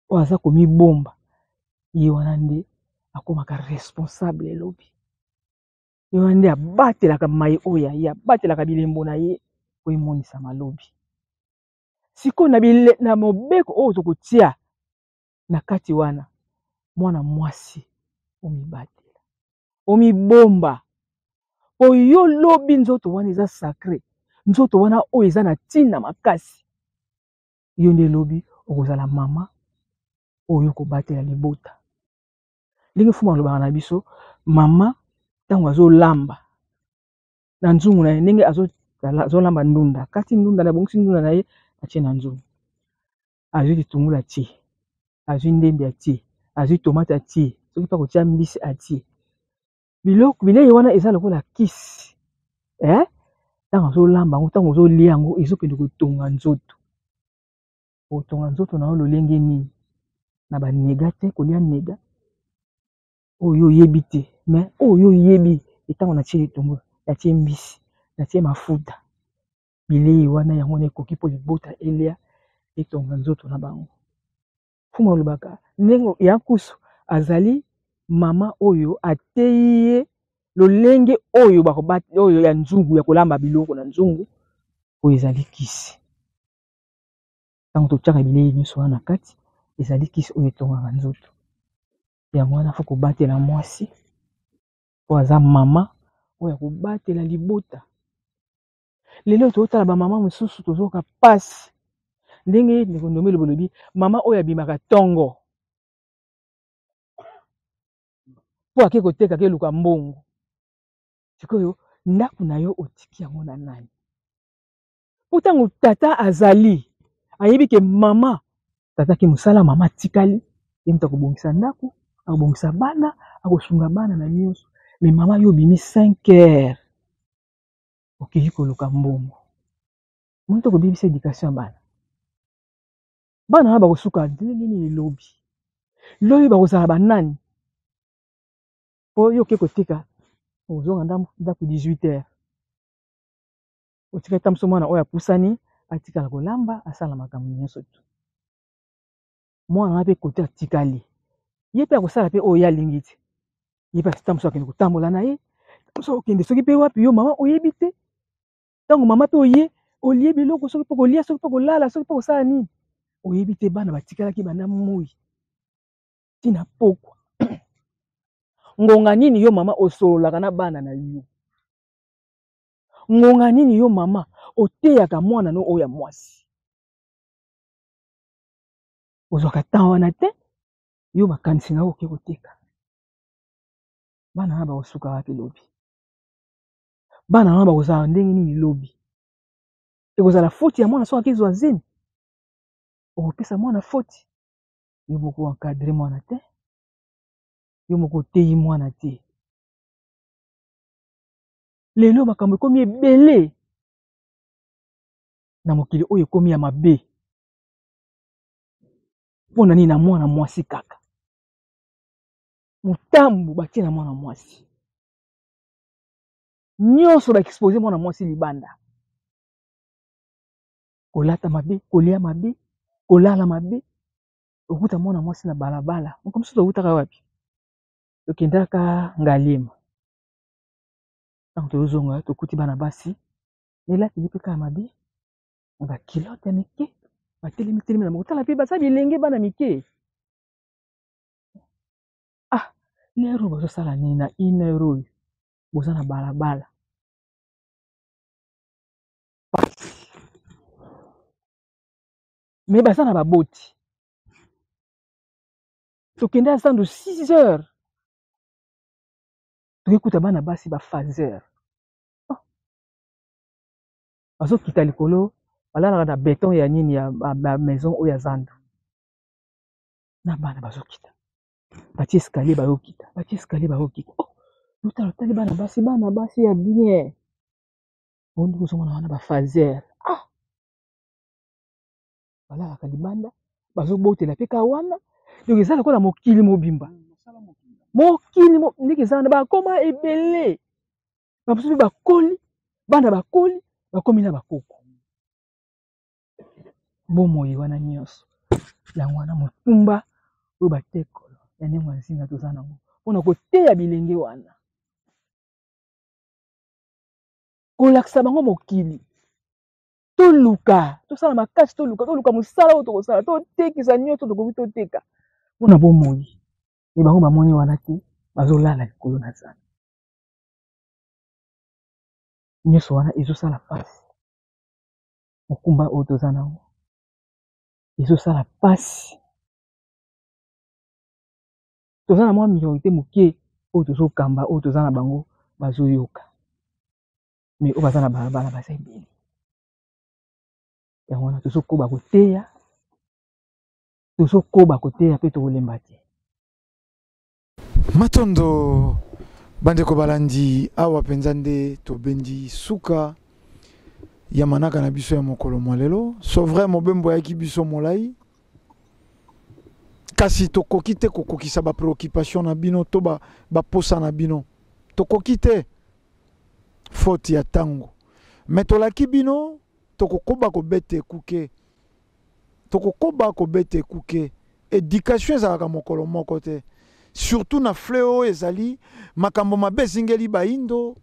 oyo aza komibomba, ye wana nde akomaka responsable elobi. Ye wana nde abatelaka maye oyo ya ye, abatelaka bilembo na ye po emonisa malobi. Sikoyo na mobeko oyo tokotia na kati wana, mwana mwasi omibatela, omibomba, po yo lobi nzoto wana eza sacré, nzoto wana oyo eza na ntina makasi. Yo nde lobi okozala mama oyo okobatela libota. Ndenge Fuma alobaka na biso, mama ntango azolamba na nzungu na ye, ndenge azolamba ndunda, kati ndunda na bongisi ndunda na ye, atie na nzungu, azwi litungulu atie, azwi ndembe atie, azwi tomate atie, soki pa kotia mbisi atie. Biloko bilei wana eza lokola kisi. Ntango azolamba yango, ntango ozolia yango, ezokende kotonga nzoto. Kotonga nzoto na yo lolenge nini? Na ba nega te, kolia nega oyo oyebi te, mais oyo oyebi ntango natie litungulu, natie mbisi, natie mafuta, bilei wana yango wana ekoki mpo libota elia etonga nzoto na bango. Fuma olobaka ndenge ya nkusu azali mama oyo ateyi ye lolenge oyo bakobati, oyo ya nzungu ya kolamba biloko na nzungu oyo ezali kisi. Ntango totiaka bilei nyonso wana na kati, ezali kisi oyo etongaka nzoto. Yango wana fo kobatela mwasi oyo aza mama oyo akobatela libota. Lelo totala ba mama mosusu tozoka pasi ndenge ndeko Ndombe bolobi, mama oyo abimaka tongo po ake koteka, ake luka mbongo. Sikoyo ndako na yo otiki yango na nani? Mpo ntango tata azali, ayebi ke mama, tata ake mosala, mama atikali, ye moto akobongisa ndako, akobongisa bana, akosunga bana na nyonso. Mais mama yo obimi 5 heures, okei koluka mbongo. Moto okobebisa education ya bana. Bana wana bakosuka ndenge nini lobi? Lobi bakozala banani? Po yo oke koteka, ozonga ndako 18 heures. Otikali ta mosusu mwana oyo apusani, atikala kolamba, asala makambo nyonso tu. Mwana wana pe kote atikali, ye pe akosala pe oyo ye alingi te. Ye pe ta mosusu akende kotambola na ye, ta mosusu akokende soki pe wapi, yo mama oyebi te. Tango mama pe oye, olie biloko soki pe kolia, soki pe kolala, soki pe kosala nini, oyebi te. Bana batikalaki banda moi tina pokwa. Ngonga nini yo mama osololaka na bana na yo? Ngonga nini yo mama oteyaka mwana no oyo ya mwasi? Ozwaka temps wana te, yo makanisi na yo oke koteka. Bana wana bakosuka wapi lobi? Bana wana bakozala ndenge nini lobi? Ekozala faute ya mwana soki akezwa zemi? Okopesa mwana faute? Yo moko encadrer mwana te, yo moko oteyi mwana te. Lelo makambo ekomi ebele na mokili oyo ekomi ya mabe. Mpona nini na mwana mwasi kaka? Motambu batie na mwana mwasi. Nyonso ba expose mwana mwasi libanda. Kolata mabe, kolia mabe, kolala mabe. Okuta mwana mwasi na balabala. Moko mosusu tokutaka wapi? Tokendaka Ngaliema. Tango tozonga tokuti bana basi elateli mpe kaka mabe na ba culotte ya mike, batelemi telemi na moko. Tala mpe baza bilenge bana mike. Ah, lero bazosala nini na une heure oyo boza na balabala? Pasi. Mais baza na baboti. Tokende azando 6 heures. Toyekuta bana basi ba phaser. Oh. Bazokita likolo, balalaka na beton ya nini ya ba maison oyo ya zando. Na bana bazokita. Batie escalier bazokita, batie escalier bazokita. Oh, lotala tali bana basi, bana basi ya bien. Bondi kozomona wana ba phaser. Ah. Balalaka libanda, bazobotela pe ka wana. Donc eza lokola mokili mobimba. Mokili ndenge eza wana bakoma ebele. Bamosusu bakoli, bana bakoli, bakomi na bakoko. Bomoi wana nyonso. Yango wana mokumba oyo batekolo ya ndenge ya nzinga toza nango mpona koteya bilenge wana, kolakisa bango mokili. Toluka, tosala makasi, toluka, toluka mosala oyo tokosala, totekisa nyonso tokoki toteka mpona bomoi. Me bango bamoni wana te, bazolala likolo na zando. Nyonso wana ezosala pasi. Mokumba oyo toza nango ezosala pasi. Toza na mwa minorité moke oyo tozokamba, oyo toza na bango bazoyoka. Mais oyo baza na balabala baza ebele. Yango wana tozokoba koteya, tozokoba koteya pe tokolemba te. Matondo bandeko balandi, awa penza nde tobendi suka ya manaka na biso ya mokolo mwa lelo. So vrai mobembo yaki biso molai, kasi tokoki te kokokisa ba préoccupation na bino to ba posa na bino. Tokoki te, faute ya tango. Mais tolaki bino tokokoba kobeta ekuke, tokokoba kobeta ekuke. Éducation ezalaka mokolo moko te, surtout na fléau oyo ezali makambo mabe ezingeli bayindo,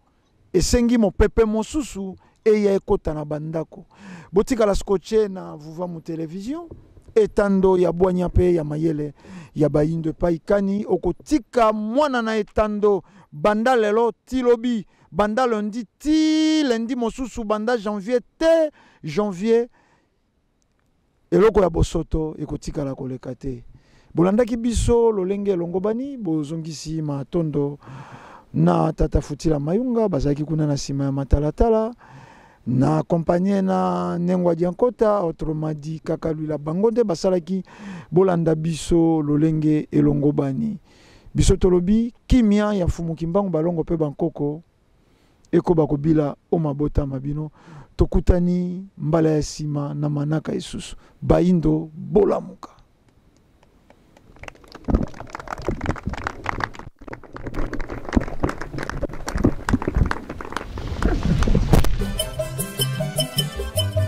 esengi mopepe mosusu eya ekota na bandako. Botikala scotché na Vuvamu Télévision, etando ya bwanya pe ya mayele ya bayindo epai kani okotika mwana na etando banda lelo ti lobi, banda lundi ti lundi mosusu, banda janvier te janvier. Eloko ya bosoto ekotikala koleka te. Bolandaki biso lolenge elongobani, bozongisi matondo na tata Futila Mayunga, bazalaki kuna na sima ya matalatala. Na accompagné na Nengwa Diankota, autrement dit Kaka Luila. Bango nde basalaki bolanda biso lolenge elongobani. Biso tolobi kimia ya Mfumu Kimbangu balongo pe bankoko ekoba kobila o mabota ma bino. Tokutani mbala ya sima na manaka esusu. Bayindo bolamuka.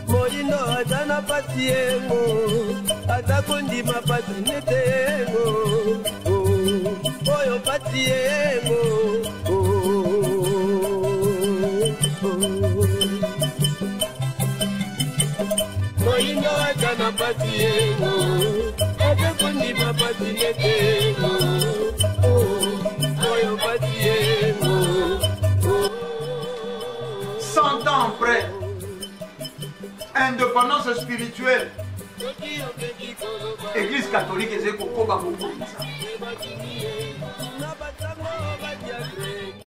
Moyindo aza na pasi yengo, aza kondima pasi nete yengo, oyo pasi yengo. Moyindo aza na pasi yengo, aza kondima pasi nete yengo, oyo pasi yengo. 100 ans après, indépendance spirituelle, Église catholique ezali kokoba kokonza.